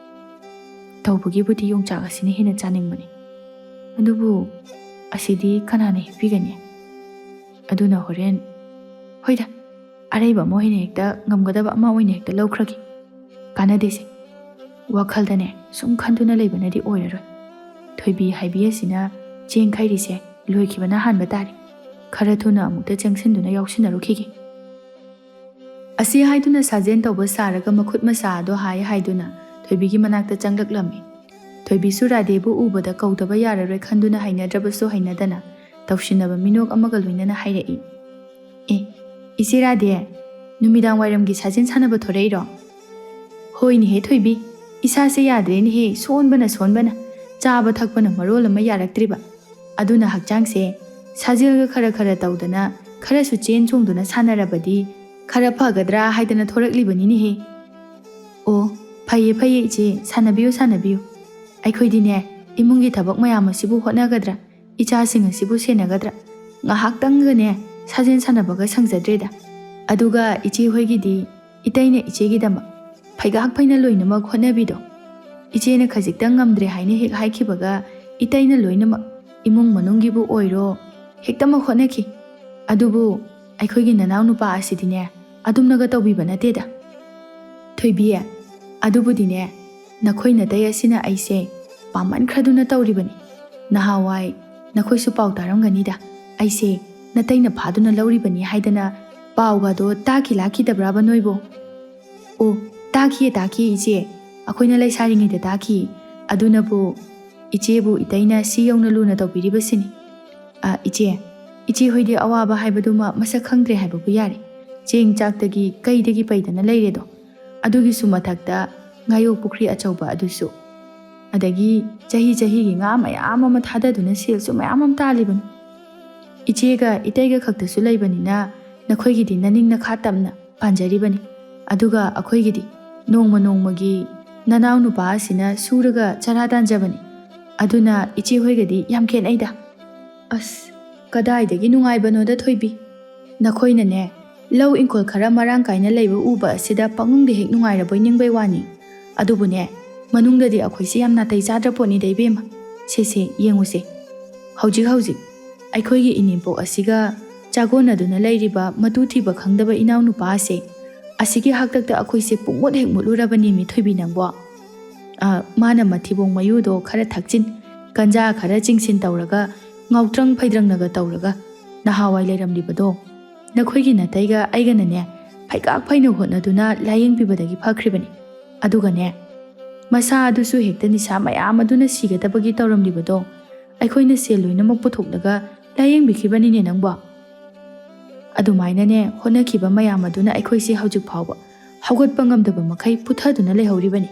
ꯇꯧꯕꯒꯤꯕꯨꯗꯤ ꯌꯣꯡꯆꯥꯛ ꯑꯁꯤꯅ ꯍꯦꯟꯅ ꯆꯥꯅꯤꯡꯕꯅꯤ, ꯑꯗꯨꯕꯨ ꯑꯁꯤꯗꯤ ꯀꯅꯥꯅ ꯍꯦꯛꯄꯤꯒꯅꯤ? ꯑꯗꯨꯅ ꯍꯣꯔꯦꯟ, ꯍꯣꯏꯗ, ꯑꯔꯩꯕ ꯑꯃ ꯑꯣꯏꯅ ꯍꯦꯛꯇ, ꯉꯝꯒꯗꯕ ꯑꯃ ꯑꯣꯏꯅ ꯍꯦꯛꯇ ꯂꯧꯈ꯭ꯔꯒꯦ꯫ ꯀꯥꯟꯅꯗꯦꯁꯦ꯫ ꯋꯥꯈꯜꯗꯅꯦ ꯁꯨꯝ ꯈꯟꯗꯨꯅ ꯂꯩꯕꯅꯗꯤ ꯑꯣꯏꯔꯔꯣꯏ꯫ ꯊꯣꯏꯕꯤ ꯍꯥꯏꯕꯤ ꯑꯁꯤꯅ ꯆꯦꯡ ꯈꯩꯔꯤꯁꯦ ꯂꯣꯏꯈꯤꯕꯅ ꯍꯥꯟꯕ ꯇꯥꯔꯦ꯫ ꯈꯔ ꯊꯨꯅ ꯑꯃꯨꯛꯇ ꯆꯪꯁꯤꯟꯗꯨꯅ ꯌꯥꯎꯁꯤꯟꯅꯔꯨꯈꯤꯒꯦ꯫ ꯑꯁꯤ ꯍꯥꯏꯗꯨꯅ ꯁꯥꯖꯦꯟ ꯇꯧꯕ ꯁꯥꯔꯒ ꯃꯈꯨꯠ ꯃꯁꯥ ꯑꯗꯣ ꯍꯥꯏ ꯍꯥꯏꯗꯨꯅ ꯊꯣꯏꯕꯤꯒꯤ ꯃꯅꯥꯛꯇ ꯆꯪꯂꯛꯂꯝꯃꯤ꯫ ꯊꯣꯏꯕꯤꯁꯨ ꯔꯥꯙꯦꯕꯨ ꯎꯕꯗ ꯀꯧꯗꯕ ꯌꯥꯔꯔꯣꯏ ꯈꯟꯗꯨꯅ ꯍꯩꯅꯗ꯭ꯔꯕꯁꯨ ꯍꯩꯅꯗꯅ ꯇꯧꯁꯤꯟꯅꯕ ꯃꯤꯅꯣꯛ ꯑꯃꯒ ꯂꯣꯏꯅꯅ ꯍꯥꯏꯔꯛꯏ, "ꯑꯦ, ꯏꯆꯦ ꯔꯥꯙꯦ, ꯅꯨꯃꯤꯗꯥꯡ ꯋꯥꯏꯔꯝꯒꯤ ꯁꯥꯖꯦꯟ ꯁꯥꯟꯅꯕ ꯊꯣꯔꯛꯏꯔꯣ?" "ꯍꯣꯏꯅꯦꯍꯦ ꯊꯣꯏꯕꯤ, ꯏꯁꯥꯁꯦ ꯌꯥꯗ꯭ꯔꯦꯅꯦꯍꯦ, ꯁꯣꯟꯕꯅ ꯁꯣꯟꯕꯅ, ꯆꯥꯕ ꯊꯛꯄꯅ ꯃꯔꯣꯜ ꯑꯃ ꯌꯥꯔꯛꯇ꯭ꯔꯤꯕ꯫ ꯑꯗꯨꯅ ꯍꯛꯆꯥꯡꯁꯦ ꯁꯥꯖꯦꯜꯒ ꯈꯔ ꯈꯔ ꯇꯧꯗꯅ, ꯈꯔꯁꯨ ꯆꯦꯟ ꯆꯣꯡꯗꯨꯅ ꯁꯥꯟꯅꯔꯕꯗꯤ ꯈꯔ ꯐꯒꯗ꯭ꯔꯥ ꯍꯥꯏꯗꯅ ꯊꯣꯔꯛꯂꯤꯕꯅꯤꯅꯦꯍꯦ꯫" "ꯑꯣ, ꯐꯩꯌꯦ ꯐꯩꯌꯦ ꯏꯆꯦ, ꯁꯥꯟꯅꯕꯤꯌꯨ ꯁꯥꯟꯅꯕꯤꯌꯨ꯫ ꯑꯩꯈꯣꯏꯗꯤꯅꯦ, ꯏꯃꯨꯡꯒꯤ ꯊꯕꯛ ꯃꯌꯥꯝ ꯑꯁꯤꯕꯨ ꯍꯣꯠꯅꯒꯗ꯭ꯔꯥ, ꯏꯆꯥꯁꯤꯡ ꯑꯁꯤꯕꯨ ꯁꯦꯟꯅꯒꯗ꯭ꯔꯥ, ꯉꯥꯏꯍꯥꯛꯇꯪꯒꯅꯦ ꯁꯥꯖꯦꯜ ꯁꯥꯟꯅꯕꯒ ꯁꯪꯖꯗ꯭ꯔꯦꯗ꯫ ꯑꯗꯨꯒ ꯏꯆꯦ ꯍꯣꯏꯒꯤꯗꯤ ꯏꯇꯩꯅ ꯏꯆꯦꯒꯤꯗꯃꯛ ꯐꯩꯒꯥꯛ ꯐꯩꯅ ꯂꯣꯏꯅꯃꯛ ꯍꯣꯠꯅꯕꯤꯗꯣ꯫ ꯏꯆꯦꯅ ꯈꯖꯤꯛꯇꯪ ꯉꯝꯗ꯭ꯔꯦ ꯍꯥꯏꯅ ꯍꯦꯛ ꯍꯥꯏꯈꯤꯕꯒ ꯏꯇꯩꯅ ꯂꯣꯏꯅꯃꯛ, ꯏꯃꯨꯡ ꯃꯅꯨꯡꯒꯤꯕꯨ ꯑꯣꯏꯔꯣ, ꯍꯦꯛꯇꯃꯛ ꯍꯣꯠꯅꯈꯤ꯫ ꯑꯗꯨꯕꯨ ꯑꯩꯈꯣꯏꯒꯤ ꯅꯅꯥꯎ ꯅꯨꯄꯥ ꯑꯁꯤꯗꯤꯅꯦ ꯑꯗꯨꯝꯅꯒ ꯇꯧꯕꯤꯕ ꯅꯠꯇꯦꯗ꯫ ꯊꯣꯏꯕꯤ, ꯑꯗꯨꯕꯨꯗꯤꯅꯦ, ꯅꯈꯣꯏ ꯅꯇꯩ ꯑꯁꯤꯅ ꯑꯩꯁꯦ ꯄꯥꯝꯃꯟꯈ꯭ꯔꯗꯨꯅ ꯇꯧꯔꯤꯕꯅꯤ꯫ ꯅꯍꯥꯟꯋꯥꯏ ꯅꯈꯣꯏꯁꯨ ꯄꯥꯎ ꯇꯥꯔꯝꯒꯅꯤꯗ, ꯑꯩꯁꯦ ꯅꯇꯩꯅ ꯐꯥꯗꯨꯅ ꯂꯧꯔꯤꯕꯅꯤ ꯍꯥꯏꯗꯅ ꯄꯥꯎꯒꯗꯣ ꯇꯥꯈꯤ ꯂꯥꯛꯈꯤꯗꯕ꯭ꯔꯥꯕ ꯅꯣꯏꯕꯣ?" "ꯑꯣ, ꯇꯥꯈꯤꯌꯦ ꯇꯥꯈꯤꯌꯦ ꯏꯆꯦ, ꯑꯩꯈꯣꯏꯅ ꯂꯩꯁꯥꯔꯤꯉꯩꯗ ꯇꯥꯈꯤ꯫ ꯑꯗꯨꯅꯕꯨ ꯏꯆꯦꯕꯨ ꯏꯇꯩꯅ ꯁꯤ ꯌꯧꯅ ꯂꯨꯅ ꯇꯧꯕꯤꯔꯤꯕꯁꯤꯅꯤ꯫ ꯑ, ꯏꯆꯦ, ꯏꯆꯦ ꯍꯣꯏꯗꯤ ꯑꯋꯥꯕ ꯍꯥꯏꯕꯗꯨꯃ ꯃꯁꯛ ꯈꯪꯗ꯭ꯔꯦ ꯍꯥꯏꯕꯕꯨ ꯌꯥꯔꯦ꯫ ꯆꯦꯡ ꯆꯥꯛꯇꯒꯤ ꯀꯩꯗꯒꯤ ꯄꯩꯗꯅ ꯂꯩꯔꯦꯗꯣ꯫ ꯑꯗꯨꯒꯤꯁꯨ ꯃꯊꯛꯇ ꯉꯥꯌꯣꯛ ꯄꯨꯈ꯭ꯔꯤ ꯑꯆꯧꯕ ꯑꯗꯨꯁꯨ꯫ ꯑꯗꯒꯤ ꯆꯍꯤ ꯆꯍꯤꯒꯤ ꯉꯥ ꯃꯌꯥꯝ ꯑꯃ ꯊꯥꯗꯗꯨꯅ ꯁꯦꯜꯁꯨ ꯃꯌꯥꯝ ꯑꯃ ꯇꯥꯜꯂꯤꯕꯅꯤ꯫ ꯏꯆꯦꯒ ꯏꯇꯩꯒ ꯈꯛꯇꯁꯨ ꯂꯩꯕꯅꯤꯅ ꯅꯈꯣꯏꯒꯤꯗꯤ ꯅꯅꯤꯡ ꯅꯈꯥ ꯇꯝꯅ ꯄꯥꯟꯖꯔꯤꯕꯅꯤ꯫ ꯑꯗꯨꯒ ꯑꯩꯈꯣꯏꯒꯤꯗꯤ ꯅꯣꯡꯃ ꯅꯣꯡꯃꯒꯤ ꯅꯅꯥꯎ ꯅꯨꯄꯥ ꯑꯁꯤꯅ ꯁꯨꯔꯒ ꯆꯔꯥ ꯇꯥꯟꯖꯕꯅꯤ꯫ ꯑꯗꯨꯅ ꯏꯆꯦ ꯍꯣꯏꯒꯗꯤ ꯌꯥꯝ ꯈꯦꯠꯅꯩꯗ꯫ ꯑꯁ, ꯀꯗꯥꯏꯗꯒꯤ ꯅꯨꯡꯉꯥꯏꯕꯅꯣꯗ ꯊꯣꯏꯕꯤ꯫ ꯅꯈꯣꯏꯅꯅꯦ, ꯂꯧ ꯏꯪꯈꯣꯜ ꯈꯔ ꯃꯔꯥꯡ ꯀꯥꯏꯅ ꯂꯩꯕ ꯎꯕ ꯑꯁꯤꯗ ꯄꯪꯅꯨꯡꯗ ꯍꯦꯛ ꯅꯨꯡꯉꯥꯏꯔꯕꯣꯏ ꯅꯤꯡꯕꯩ ꯋꯥꯅꯤ꯫ ꯑꯗꯨꯕꯨꯅꯦ, ꯃꯅꯨꯡꯗꯗꯤ ꯑꯩꯈꯣꯏꯁꯦ ꯌꯥꯝ ꯅꯥꯇꯩ ꯆꯥꯗ꯭ꯔ ꯄꯣꯠꯅꯤꯗ ꯏꯕꯦꯝꯃ꯫ ꯁꯦ ꯁꯦ, ꯌꯦꯡꯉꯨꯁꯦ꯫ ꯍꯧꯖꯤꯛ ꯍꯧꯖꯤꯛ ꯑꯩꯈꯣꯏꯒꯤ ꯏꯅꯦꯝꯄꯣꯛ ꯑꯁꯤꯒ ꯆꯥꯒꯣꯟꯅꯗꯨꯅ ꯂꯩꯔꯤꯕ ꯃꯇꯨ ꯊꯤꯕ ꯈꯪꯗꯕ ꯏꯅꯥꯎꯅꯨꯄꯥ ꯑꯁꯦ, ꯑꯁꯤꯒꯤ ꯍꯥꯛꯇꯛꯇ ꯑꯩꯈꯣꯏꯁꯦ ꯄꯨꯡꯃꯨꯠ ꯍꯦꯛ ꯃꯨꯠꯂꯨꯔꯕꯅꯦꯃꯤ ꯊꯣꯏꯕꯤ ꯅꯪꯕꯣ꯫ ꯑ, ꯃꯥꯅ ꯃꯊꯤꯕꯣꯡ ꯃꯌꯨꯗꯣ ꯈꯔ ꯊꯛꯆꯤꯟ, ꯀꯟꯖꯥ ꯈꯔ ꯆꯤꯡꯁꯤꯟ ꯇꯧꯔꯒ, ꯉꯥꯎꯇ꯭ꯔꯪ ꯐꯩꯗ꯭ꯔꯪꯅꯒ ꯇꯧꯔꯒ ꯅꯍꯥꯟꯋꯥꯏ ꯂꯩꯔꯝꯂꯤꯕꯗꯣ, ꯅꯈꯣꯏꯒꯤ ꯅꯥꯇꯩꯒ ꯑꯩꯒꯅꯅꯦ ꯐꯩꯀꯥꯛ ꯐꯩꯅ ꯍꯣꯠꯅꯗꯨꯅ ꯂꯥꯌꯦꯡꯕꯤꯕꯗꯒꯤ ꯐꯈ꯭ꯔꯤꯕꯅꯤ꯫ ꯑꯗꯨꯒꯅꯦ, ꯃꯁꯥ ꯑꯗꯨꯁꯨ ꯍꯦꯛꯇ ꯅꯤꯁꯥ ꯃꯌꯥꯝ ꯑꯗꯨꯅ ꯁꯤꯒꯗꯕꯒꯤ ꯇꯧꯔꯝꯂꯤꯕꯗꯣ ꯑꯩꯈꯣꯏꯅ ꯁꯦꯜ ꯂꯣꯏꯅꯃꯛ ꯄꯨꯊꯣꯛꯂꯒ ꯂꯥꯌꯦꯡꯕꯤꯈꯤꯕꯅꯤꯅꯦ ꯅꯪꯕꯣ꯫ ꯑꯗꯨꯃꯥꯏꯅꯅꯦ ꯍꯣꯠꯅꯈꯤꯕ ꯃꯌꯥꯝ ꯑꯗꯨꯅ ꯑꯩꯈꯣꯏꯁꯦ ꯍꯧꯖꯤꯛ ꯐꯥꯎꯕ ꯍꯧꯒꯠꯄ ꯉꯝꯗꯕ ꯃꯈꯩ ꯄꯨꯊꯗꯨꯅ ꯂꯩꯍꯧꯔꯤꯕꯅꯤ꯫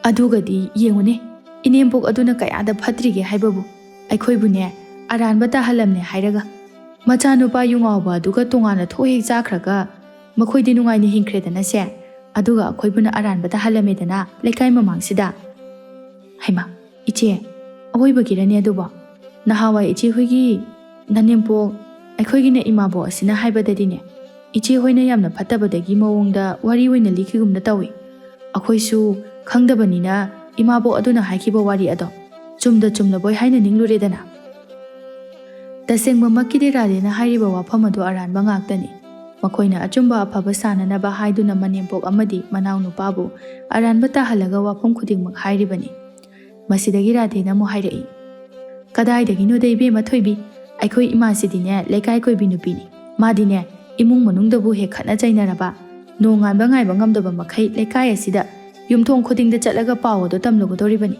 ꯑꯗꯨꯒꯗꯤ ꯌꯦꯡꯉꯨꯅꯦ, ꯏꯅꯦꯝꯄꯣꯛ ꯑꯗꯨꯅ ꯀꯌꯥꯗ ꯐꯠꯇ꯭ꯔꯤꯒꯦ ꯍꯥꯏꯕꯕꯨ, ꯑꯩꯈꯣꯏꯕꯨꯅꯦ ꯑꯔꯥꯟꯕ ꯇꯥꯍꯜꯂꯝꯅꯦ ꯍꯥꯏꯔꯒ, ꯃꯆꯥꯅꯨꯄꯥ ꯌꯨ ꯉꯥꯎꯕ ꯑꯗꯨꯒ ꯇꯣꯉꯥꯟꯅ ꯊꯣꯛ ꯍꯦꯛ ꯆꯥꯈ꯭ꯔꯒ, ꯃꯈꯣꯏꯗꯤ ꯅꯨꯡꯉꯥꯏꯅ ꯍꯤꯡꯈ꯭ꯔꯦꯗꯅꯁꯦ, ꯑꯗꯨꯒ ꯑꯩꯈꯣꯏꯕꯨꯅ ꯑꯔꯥꯟꯕ ꯇꯥꯍꯜꯂꯝꯃꯦꯗꯅ ꯂꯩꯀꯥꯏ ꯃꯃꯥꯡꯁꯤꯗ꯫ ꯍꯩꯃꯥ, ꯏꯆꯦ, ꯑꯋꯣꯏꯕꯒꯤꯔꯅꯦ ꯑꯗꯨꯕꯣ? ꯅꯍꯥꯟꯋꯥꯏ ꯏꯆꯦ ꯍꯣꯏꯒꯤ ꯅꯅꯦꯝꯄꯣꯛ, ꯑꯩꯈꯣꯏꯒꯤꯅ ꯏꯃꯥꯕꯣꯛ ꯑꯁꯤꯅ ꯍꯥꯏꯕꯗꯗꯤꯅꯦ, ꯏꯆꯦ ꯍꯣꯏꯅ ꯌꯥꯝꯅ ꯐꯠꯇꯕꯗꯒꯤ ꯃꯑꯣꯡꯗ ꯋꯥꯔꯤ ꯑꯣꯏꯅ ꯂꯤꯈꯤꯒꯨꯝꯅ ꯇꯧꯏ꯫ ꯑꯩꯈꯣꯏꯁꯨ ꯈꯪꯗꯕꯅꯤꯅ ꯏꯃꯥꯕꯣꯛ ꯑꯗꯨꯅ ꯍꯥꯏꯈꯤꯕ ꯋꯥꯔꯤ ꯑꯗꯣ ꯆꯨꯝꯗ ꯆꯨꯝꯂꯕꯣꯏ ꯍꯥꯏꯅ ꯅꯤꯡꯂꯨꯔꯦꯗꯅ꯫ ꯇꯁꯦꯡꯕꯃꯛꯀꯤꯗꯤ ꯔꯥꯙꯦꯅ ꯍꯥꯏꯔꯤꯕ ꯋꯥꯐꯝ ꯑꯗꯨ ꯑꯔꯥꯟꯕ ꯉꯥꯛꯇꯅꯤ꯫ ꯃꯈꯣꯏꯅ ꯑꯆꯨꯝꯕ ꯑꯐꯕ ꯁꯥꯅꯅꯕ ꯍꯥꯏꯗꯨꯅ ꯃꯅꯦꯝꯄꯣꯛ ꯑꯃꯗꯤ ꯃꯅꯥꯎꯅꯨꯄꯥꯕꯨ ꯑꯔꯥꯟꯕ ꯇꯥꯍꯜꯂꯒ ꯋꯥꯐꯝ ꯈꯨꯗꯤꯡꯃꯛ ꯍꯥꯏꯔꯤꯕꯅꯤ꯫ ꯃꯁꯤꯗꯒꯤ ꯔꯥꯙꯦꯅ ꯑꯃꯨꯛ ꯍꯥꯏꯔꯛꯏ, "ꯀꯗꯥꯏꯗꯒꯤꯅꯣꯗ ꯏꯕꯦꯝꯃ ꯊꯣꯏꯕꯤ, ꯑꯩꯈꯣꯏ ꯏꯃꯥꯁꯤꯗꯤꯅꯦ ꯂꯩꯀꯥꯏ ꯀꯣꯏꯕꯤ ꯅꯨꯄꯤꯅꯤ꯫ ꯃꯥꯗꯤꯅꯦ ꯏꯃꯨꯡ ꯃꯅꯨꯡꯗꯕꯨ ꯍꯦꯛ ꯈꯠꯅ ꯆꯩꯅꯔꯕ, ꯅꯣꯡꯉꯥꯟꯕ ꯉꯥꯏꯕ ꯉꯝꯗꯕ ꯃꯈꯩ ꯂꯩꯀꯥꯏ ꯑꯁꯤꯗ ꯌꯨꯝꯊꯣꯡ ꯈꯨꯗꯤꯡꯗ ꯆꯠꯂꯒ ꯄꯥꯎ ꯑꯗꯨ ꯇꯝꯂꯨꯒꯗꯧꯔꯤꯕꯅꯤ꯫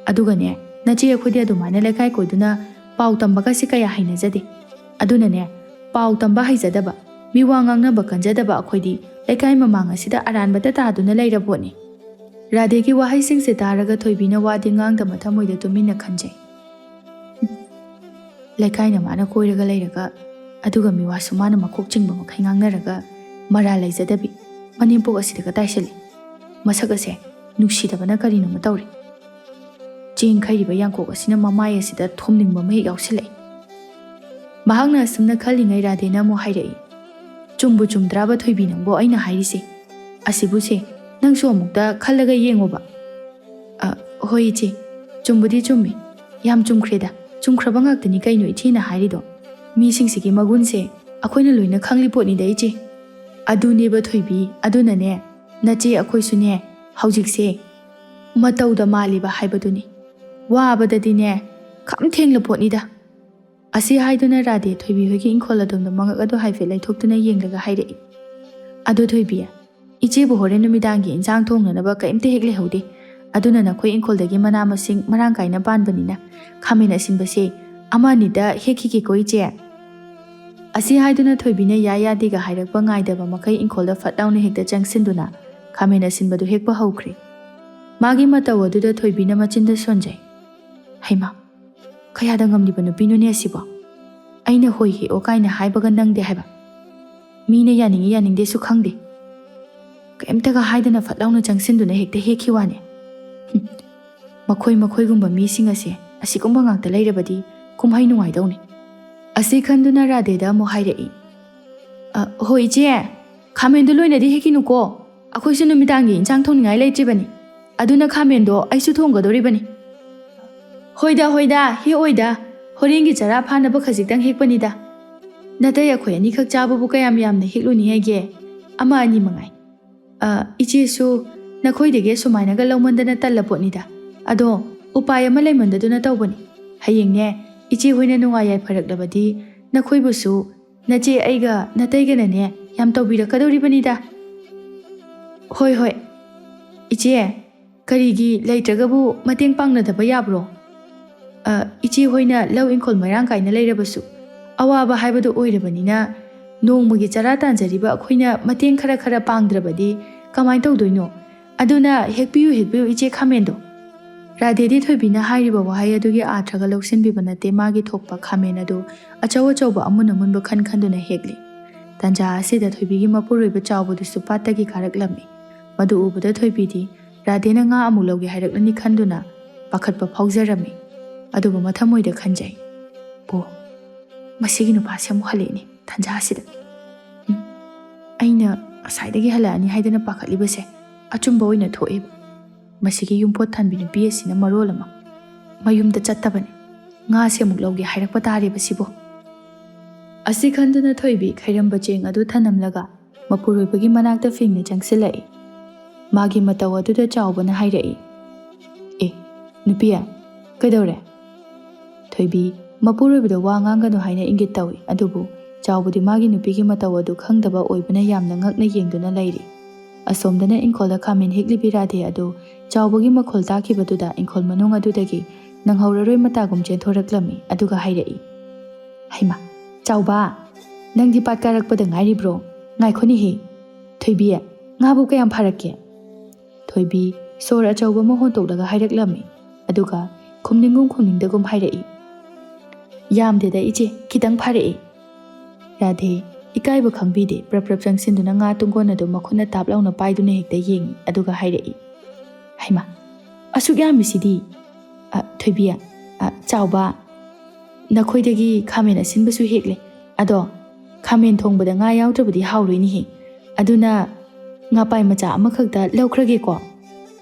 ꯑꯗꯨꯒꯅꯦ, ꯅꯆꯦ ꯑꯩꯈꯣꯏꯗꯤ ꯑꯗꯨꯃꯥꯏꯅ ꯂꯩꯀꯥꯏ ꯀꯣꯏꯗꯨꯅ ꯄꯥꯎ ꯇꯝꯕꯒꯁꯤ ꯀꯌꯥ ꯍꯩꯅꯖꯗꯦ꯫ ꯑꯗꯨꯅꯅꯦ, ꯄꯥꯎ ꯇꯝꯕ ꯍꯩꯖꯗꯕ, ꯃꯤꯋꯥ ꯉꯥꯡꯅꯕ ꯀꯟꯖꯗꯕ ꯑꯩꯈꯣꯏꯗꯤ ꯂꯩꯀꯥꯏ ꯃꯃꯥꯡ ꯑꯁꯤꯗ ꯑꯔꯥꯟꯕꯇ ꯇꯥꯗꯨꯅ ꯂꯩꯔꯕꯣꯠꯅꯤ꯫ ꯔꯥꯙꯦꯒꯤ ꯋꯥꯍꯩꯁꯤꯡꯁꯦ ꯇꯥꯔꯒ ꯊꯣꯏꯕꯤꯅ ꯋꯥꯗꯤ ꯉꯥꯡꯗ ꯃꯊꯃꯣꯏꯗ ꯇꯨꯃꯤꯟꯅ ꯈꯟꯖꯩ꯫ ꯂꯩꯀꯥꯏꯅ ꯃꯥꯅ ꯀꯣꯏꯔꯒ ꯂꯩꯔꯒ, ꯑꯗꯨꯒ ꯃꯤꯋꯥꯁꯨ ꯃꯥꯅ ꯃꯀꯣꯛ ꯆꯤꯡꯕ ꯃꯈꯩ ꯉꯥꯡꯅꯔꯒ, ꯃꯔꯥꯜ ꯂꯩꯖꯗꯕꯤ ꯃꯅꯦꯝꯄꯣꯛ ꯑꯁꯤꯗꯒ ꯇꯥꯏꯁꯜꯂꯤ꯫ ꯃꯁꯛ ꯑꯁꯦ ꯅꯨꯡꯁꯤꯗꯕꯅ ꯀꯔꯤꯅꯣꯃ ꯇꯧꯔꯦ꯫ ꯆꯦꯡ ꯈꯩꯔꯤꯕ ꯌꯥꯡꯀꯣꯛ ꯑꯁꯤꯅ ꯃꯃꯥꯏ ꯑꯁꯤꯗ ꯊꯣꯝꯅꯤꯡꯕ ꯑꯃ ꯍꯦꯛ ꯌꯥꯎꯁꯤꯜꯂꯛꯏ꯫ ꯃꯍꯥꯛꯅ ꯑꯁꯨꯝꯅ ꯈꯜꯂꯤꯉꯩ ꯔꯥꯙꯦꯅ ꯑꯃꯨꯛ ꯍꯥꯏꯔꯛꯏ, "ꯆꯨꯝꯕꯨ ꯆꯨꯝꯗ꯭ꯔꯥꯕ ꯊꯣꯏꯕꯤ ꯅꯪꯕꯣ ꯑꯩꯅ ꯍꯥꯏꯔꯤꯁꯦ? ꯑꯁꯤꯕꯨꯁꯦ ꯅꯪꯁꯨ ꯑꯃꯨꯛꯇ ꯈꯜꯂꯒ ꯌꯦꯡꯉꯣꯕ꯫" "ꯑ, ꯍꯣꯏ ꯏꯆꯦ, ꯆꯨꯝꯕꯨꯗꯤ ꯆꯨꯝꯃꯤ꯫ ꯌꯥꯝ ꯆꯨꯝꯈ꯭ꯔꯦꯗ꯫ ꯆꯨꯝꯈ꯭ꯔꯕ ꯉꯥꯛꯇꯅꯤ ꯀꯩꯅꯣ ꯏꯆꯦꯅ ꯍꯥꯏꯔꯤꯗꯣ꯫ ꯃꯤꯁꯤꯡꯁꯤꯒꯤ ꯃꯒꯨꯟꯁꯦ ꯑꯩꯈꯣꯏꯅ ꯂꯣꯏꯅ ꯈꯪꯂꯤ ꯄꯣꯠꯅꯤꯗ ꯏꯆꯦ꯫" "ꯑꯗꯨꯅꯦꯕ ꯊꯣꯏꯕꯤ, ꯑꯗꯨꯅꯅꯦ ꯅꯆꯦ ꯑꯩꯈꯣꯏꯁꯨꯅꯦ ꯍꯧꯖꯤꯛꯁꯦ ꯃꯇꯧꯗ ꯃꯥꯜꯂꯤꯕ ꯍꯥꯏꯕꯗꯨꯅꯤ꯫ ꯋꯥꯕꯗꯗꯤꯅꯦ ꯈꯝ ꯊꯦꯡꯂ ꯄꯣꯠꯅꯤꯗ꯫" ꯑꯁꯤ ꯍꯥꯏꯗꯨꯅ ꯔꯥꯙꯦ ꯊꯣꯏꯕꯤ ꯍꯣꯏꯒꯤ ꯏꯪꯈꯣꯜ ꯑꯗꯣꯝꯗ ꯃꯉꯛ ꯑꯗꯨ ꯍꯥꯏꯐꯦꯠ ꯂꯩꯊꯣꯛꯇꯨꯅ ꯌꯦꯡꯂꯒ ꯍꯥꯏꯔꯛꯏ, "ꯑꯗꯣ ꯊꯣꯏꯕꯤ, ꯏꯆꯦꯕꯨ ꯍꯣꯔꯦꯟ ꯅꯨꯃꯤꯗꯥꯡꯒꯤ ꯏꯟꯁꯥꯡ ꯊꯣꯡꯅꯅꯕ ꯀꯔꯤꯝꯇ ꯍꯦꯛ ꯂꯩꯍꯧꯗꯦ꯫ ꯑꯗꯨꯅ ꯅꯈꯣꯏ ꯏꯪꯈꯣꯜꯗꯒꯤ ꯃꯅꯥ ꯃꯁꯤꯡ ꯃꯔꯥꯡ ꯀꯥꯏꯅ ꯄꯥꯟꯕꯅꯤꯅ ꯈꯥꯃꯦꯟ ꯑꯁꯤꯟꯕꯁꯦ ꯑꯃ ꯑꯅꯤꯗ ꯍꯦꯛꯈꯤꯒꯦꯀꯣ ꯏꯆꯦ꯫" ꯑꯁꯤ ꯍꯥꯏꯗꯨꯅ ꯊꯣꯏꯕꯤꯅ ꯌꯥ ꯌꯥꯗꯦꯒ ꯍꯥꯏꯔꯛꯄ ꯉꯥꯏꯗꯕ ꯃꯈꯩ ꯏꯪꯈꯣꯜꯗ ꯐꯠ ꯂꯥꯎꯅ ꯍꯦꯛꯇ ꯆꯪꯁꯤꯟꯗꯨꯅ ꯈꯥꯃꯦꯟ ꯑꯁꯤꯟꯕꯗꯨ ꯍꯦꯛꯄ ꯍꯧꯈ꯭ꯔꯦ꯫ ꯃꯥꯒꯤ ꯃꯇꯧ ꯑꯗꯨꯗ ꯊꯣꯏꯕꯤꯅ ꯃꯆꯤꯟꯗ ꯁꯣꯟꯖꯩ꯫ "ꯍꯩꯃꯥ, ꯀꯌꯥꯗ ꯉꯝꯂꯤꯕ ꯅꯨꯄꯤꯅꯣꯅꯦ ꯑꯁꯤꯕꯣ? ꯑꯩꯅ ꯍꯣꯏ ꯍꯦꯛꯑꯣ ꯀꯥꯏꯅ ꯍꯥꯏꯕꯒ ꯅꯪꯗꯦ ꯍꯥꯏꯕ꯫ ꯃꯤꯅ ꯌꯥꯅꯤꯡꯉꯤ ꯌꯥꯅꯤꯡꯗꯦꯁꯨ ꯈꯪꯗꯦ꯫ ꯀꯩꯝꯇꯒ ꯍꯥꯏꯗꯅ ꯐꯠ ꯂꯥꯎꯅ ꯆꯪꯁꯤꯟꯗꯨꯅ ꯍꯦꯛꯇ ꯍꯦꯛꯈꯤ ꯋꯥꯅꯦ꯫ ꯍꯨꯝ, ꯃꯈꯣꯏ ꯃꯈꯣꯏꯒꯨꯝꯕ ꯃꯤꯁꯤꯡ ꯑꯁꯦ ꯑꯁꯤꯒꯨꯝꯕ ꯉꯥꯛꯇ ꯂꯩꯔꯕꯗꯤ ꯀꯨꯝꯍꯩ ꯅꯨꯡꯉꯥꯏꯗꯧꯅꯤ꯫" ꯑꯁꯤ ꯈꯟꯗꯨꯅ ꯔꯥꯙꯦꯗ ꯑꯃꯨꯛ ꯍꯥꯏꯔꯛꯏ, "ꯑ, ꯍꯣꯏ ꯏꯆꯦ, ꯈꯥꯃꯦꯟꯗꯨ ꯂꯣꯏꯅꯗꯤ ꯍꯦꯛꯈꯤꯅꯨꯀꯣ꯫ ꯑꯩꯈꯣꯏꯁꯨ ꯅꯨꯃꯤꯗꯥꯡꯒꯤ ꯏꯟꯁꯥꯡ ꯊꯣꯡꯅꯤꯡꯉꯥꯏ ꯂꯩꯇ꯭ꯔꯤꯕꯅꯤ꯫ ꯑꯗꯨꯅ ꯈꯥꯃꯦꯟꯗꯣ ꯑꯩꯁꯨ ꯊꯣꯡꯒꯗꯧꯔꯤꯕꯅꯤ꯫" "ꯍꯣꯏꯗ, ꯍꯣꯏꯗ, ꯍꯦꯛꯑꯣꯏꯗ꯫ ꯍꯣꯔꯦꯟꯒꯤ ꯆꯔꯥ ꯐꯥꯅꯕ ꯈꯖꯤꯛꯇꯪ ꯍꯦꯛꯄꯅꯤꯗ꯫ ꯅꯇꯩ ꯑꯩꯈꯣꯏ ꯑꯅꯤꯈꯛ ꯆꯥꯕꯕꯨ ꯀꯌꯥꯝ ꯌꯥꯝꯅ ꯍꯦꯛꯂꯨꯅꯤ ꯍꯥꯏꯒꯦ? ꯑꯃ ꯑꯅꯤ ꯃꯉꯥꯏ꯫ ꯑ, ꯏꯆꯦꯁꯨ ꯅꯈꯣꯏꯗꯒꯤ ꯑꯁꯨꯃꯥꯏꯅꯒ ꯂꯧꯃꯟꯗꯅ ꯇꯜꯂ ꯄꯣꯠꯅꯤꯗ꯫ ꯑꯗꯣ ꯎꯄꯥꯏ ꯑꯃ ꯂꯩꯃꯟꯗꯗꯨꯅ ꯇꯧꯕꯅꯤ꯫ ꯍꯌꯦꯡꯅꯦ, ꯏꯆꯦ ꯍꯣꯏꯅ ꯅꯨꯡꯉꯥꯏ ꯌꯥꯏꯐꯔꯛꯂꯕꯗꯤ ꯅꯈꯣꯏꯕꯨꯁꯨ ꯅꯆꯦ ꯑꯩꯒ ꯅꯇꯩꯒꯅꯅꯦ ꯌꯥꯝ ꯇꯧꯕꯤꯔꯛꯀꯗꯧꯔꯤꯕꯅꯤꯗ꯫" "ꯍꯣꯏ, ꯍꯣꯏ꯫ "ꯏꯆꯦ, ꯀꯔꯤꯒꯤ ꯂꯩꯇ꯭ꯔꯒꯕꯨ ꯃꯇꯦꯡ ꯄꯥꯡꯅꯗꯕ ꯌꯥꯕ꯭ꯔꯣ? ꯑ, ꯏꯆꯦ ꯍꯣꯏꯅ ꯂꯧ ꯏꯪꯈꯣꯜ ꯃꯔꯥꯡ ꯀꯥꯏꯅ ꯂꯩꯔꯕꯁꯨ, ꯑꯋꯥꯕ ꯍꯥꯏꯕꯗꯨ ꯑꯣꯏꯔꯕꯅꯤꯅ, ꯅꯣꯡꯃꯒꯤ ꯆꯔꯥ ꯇꯥꯟꯖꯔꯤꯕ ꯑꯩꯈꯣꯏꯅ ꯃꯇꯦꯡ ꯈꯔ ꯈꯔ ꯄꯥꯡꯗ꯭ꯔꯕꯗꯤ ꯀꯃꯥꯏꯅ ꯇꯧꯗꯣꯏꯅꯣ? ꯑꯗꯨꯅ ꯍꯦꯛꯄꯤꯌꯨ, ꯍꯦꯛꯄꯤꯌꯨ ꯏꯆꯦ ꯈꯥꯃꯦꯟꯗꯣ"꯫ ꯔꯥꯙꯦꯗꯤ ꯊꯣꯏꯕꯤꯅ ꯍꯥꯏꯔꯤꯕ ꯋꯥꯍꯩ ꯑꯗꯨꯒꯤ ꯑꯥꯔꯊꯒ ꯂꯧꯁꯤꯟꯕꯤꯕ ꯅꯠꯇꯦ, ꯃꯥꯒꯤ ꯊꯣꯛꯄ ꯈꯥꯃꯦꯟ ꯑꯗꯨ ꯑꯆꯧ ꯑꯆꯧꯕ ꯑꯃꯨꯟ ꯑꯃꯨꯟꯕ ꯈꯟ ꯈꯟꯗꯨꯅ ꯍꯦꯛꯂꯤ꯫ ꯇꯥꯟꯖꯥ ꯑꯁꯤꯗ ꯊꯣꯏꯕꯤꯒꯤ ꯃꯄꯨꯔꯣꯏꯕ ꯆꯥꯎꯕꯗꯨꯁꯨ ꯄꯥꯠꯇꯒꯤ ꯀꯥꯔꯛꯂꯝꯃꯤ꯫ ꯃꯗꯨ ꯎꯕꯗ ꯊꯣꯏꯕꯤꯗꯤ ꯔꯥꯙꯦꯅ ꯉꯥ ꯑꯃꯨꯛ ꯂꯧꯒꯦ ꯍꯥꯏꯔꯛꯂꯅꯤ ꯈꯟꯗꯨꯅ ꯄꯥꯈꯠꯄ ꯐꯥꯎꯖꯔꯝꯃꯤ꯫ ꯑꯗꯨꯕꯨ ꯃꯊꯃꯣꯏꯗ ꯈꯟꯖꯩ, "ꯑꯣ, ꯃꯁꯤꯒꯤ ꯅꯨꯄꯥꯁꯦ ꯑꯃꯨꯛ ꯍꯜꯂꯛꯏꯅꯦ ꯇꯥꯟꯖꯥ ꯑꯁꯤꯗ꯫ ꯎꯝ, ꯑꯩꯅ ꯉꯁꯥꯏꯗꯒꯤ ꯍꯜꯂꯛꯑꯅꯤ ꯍꯥꯏꯗꯅ ꯄꯥꯈꯠꯂꯤꯕꯁꯦ ꯑꯆꯨꯝꯕ ꯑꯣꯏꯅ ꯊꯣꯛꯑꯦꯕ꯫ ꯃꯁꯤꯒꯤ ꯌꯨꯝꯄꯣꯠ ꯊꯥꯟꯕꯤ ꯅꯨꯄꯤ ꯑꯁꯤꯅ ꯃꯔꯣꯜ ꯑꯃ ꯃꯌꯨꯝꯗ ꯆꯠꯇꯕꯅꯤ꯫ ꯉꯥꯁꯦ ꯑꯃꯨꯛ ꯂꯧꯒꯦ ꯍꯥꯏꯔꯛꯄ ꯇꯥꯔꯦꯕ ꯁꯤꯕꯣ"꯫ ꯑꯁꯤ ꯈꯟꯗꯨꯅ ꯊꯣꯏꯕꯤ ꯈꯩꯔꯝꯕ ꯆꯦꯡ ꯑꯗꯨ ꯊꯅꯝꯂꯒ ꯃꯄꯨꯔꯣꯏꯕꯒꯤ ꯃꯅꯥꯛꯇ ꯐꯤꯡꯅ ꯆꯪꯁꯤꯜꯂꯛꯏ꯫ ꯃꯥꯒꯤ ꯃꯇꯧ ꯑꯗꯨꯗ ꯆꯥꯎꯕꯅ ꯍꯥꯏꯔꯛꯏ, "ꯑꯦ, ꯅꯨꯄꯤ, ꯀꯩꯗꯧꯔꯦ?" ꯊꯣꯏꯕꯤ ꯃꯄꯨꯔꯣꯏꯕꯗ ꯋꯥ ꯉꯥꯡꯒꯅꯨ ꯍꯥꯏꯅ ꯏꯪꯒꯤꯠ ꯇꯧꯏ, ꯑꯗꯨꯕꯨ ꯆꯥꯎꯕꯗꯤ ꯃꯥꯒꯤ ꯅꯨꯄꯤꯒꯤ ꯃꯇꯧ ꯑꯗꯨ ꯈꯪꯗꯕ ꯑꯣꯏꯕꯅ ꯌꯥꯝꯅ ꯉꯛꯅ ꯌꯦꯡꯗꯨꯅ ꯂꯩꯔꯤ꯫ ꯑꯁꯣꯝꯗꯅ ꯏꯪꯈꯣꯜꯗ ꯈꯥꯃꯦꯟ ꯍꯦꯛꯂꯤꯕꯤ ꯔꯥꯙꯦ ꯑꯗꯨ ꯆꯥꯎꯕꯒꯤ ꯃꯈꯣꯜ ꯇꯥꯈꯤꯕꯗꯨꯗ ꯏꯪꯈꯣꯜ ꯃꯅꯨꯡ ꯑꯗꯨꯗꯒꯤ ꯅꯪꯍꯧꯔꯔꯣꯏ ꯃꯇꯥꯒꯨꯝ ꯆꯦꯟꯊꯣꯔꯛꯂꯝꯃꯤ, ꯑꯗꯨꯒ ꯍꯥꯏꯔꯛꯏ, "ꯍꯩꯃꯥ, ꯆꯥꯎꯕ, ꯅꯪꯗꯤ ꯄꯥꯠ ꯀꯥꯔꯛꯄꯗ ꯉꯥꯏꯔꯤꯕ꯭ꯔꯣ? ꯉꯥꯏꯈꯣꯅꯦꯍꯦ, ꯊꯣꯏꯕꯤ, ꯉꯥꯕꯨ ꯀꯌꯥꯝ ꯐꯥꯔꯛꯀꯦ?" ꯊꯣꯏꯕꯤ ꯁꯣꯔ ꯑꯆꯧꯕ ꯑꯃ ꯍꯣꯟꯇꯣꯛꯂꯒ ꯍꯥꯏꯔꯛꯂꯝꯃꯤ, ꯑꯗꯨꯒ ꯈꯨꯝꯅꯤꯡꯒꯨꯝ ꯈꯨꯝꯅꯤꯡꯗꯒꯨꯝ ꯍꯥꯏꯔꯛꯏ, "ꯌꯥꯝꯗꯦꯗ ꯏꯆꯦ, ꯈꯤꯇꯪ ꯐꯥꯔꯛꯏ"꯫ ꯔꯥꯙꯦ ꯏꯀꯥꯏꯕ ꯈꯪꯕꯤꯗꯦ, ꯄ꯭ꯔꯞ ꯄ꯭ꯔꯞ ꯆꯪꯁꯤꯟꯗꯨꯅ ꯉꯥ ꯇꯨꯡꯒꯣꯟ ꯑꯗꯨ ꯃꯈꯨꯠꯅ ꯇꯥꯞ ꯂꯥꯎꯅ ꯄꯥꯏꯗꯨꯅ ꯍꯦꯛꯇ ꯌꯦꯡꯏ, ꯑꯗꯨꯒ ꯍꯥꯏꯔꯛꯏ, "ꯍꯩꯃꯥ, ꯑꯁꯨꯛ ꯌꯥꯝꯃꯤꯁꯤꯗꯤ? ꯑ, ꯊꯣꯏꯕꯤ, ꯑ, ꯆꯥꯎꯕ, ꯅꯈꯣꯏꯗꯒꯤ ꯈꯥꯃꯦꯟ ꯑꯁꯤꯟꯕꯁꯨ ꯍꯦꯛꯂꯦ꯫ ꯑꯗꯣ ꯈꯥꯃꯦꯟ ꯊꯣꯡꯕꯗ ꯉꯥ ꯌꯥꯎꯗ꯭ꯔꯕꯗꯤ ꯍꯥꯎꯔꯣꯏꯅꯦꯍꯦ꯫ ꯑꯗꯨꯅ ꯉꯥꯄꯥꯏ ꯃꯆꯥ ꯑꯃꯈꯛꯇ ꯂꯧꯈ꯭ꯔꯒꯦꯀꯣ"꯫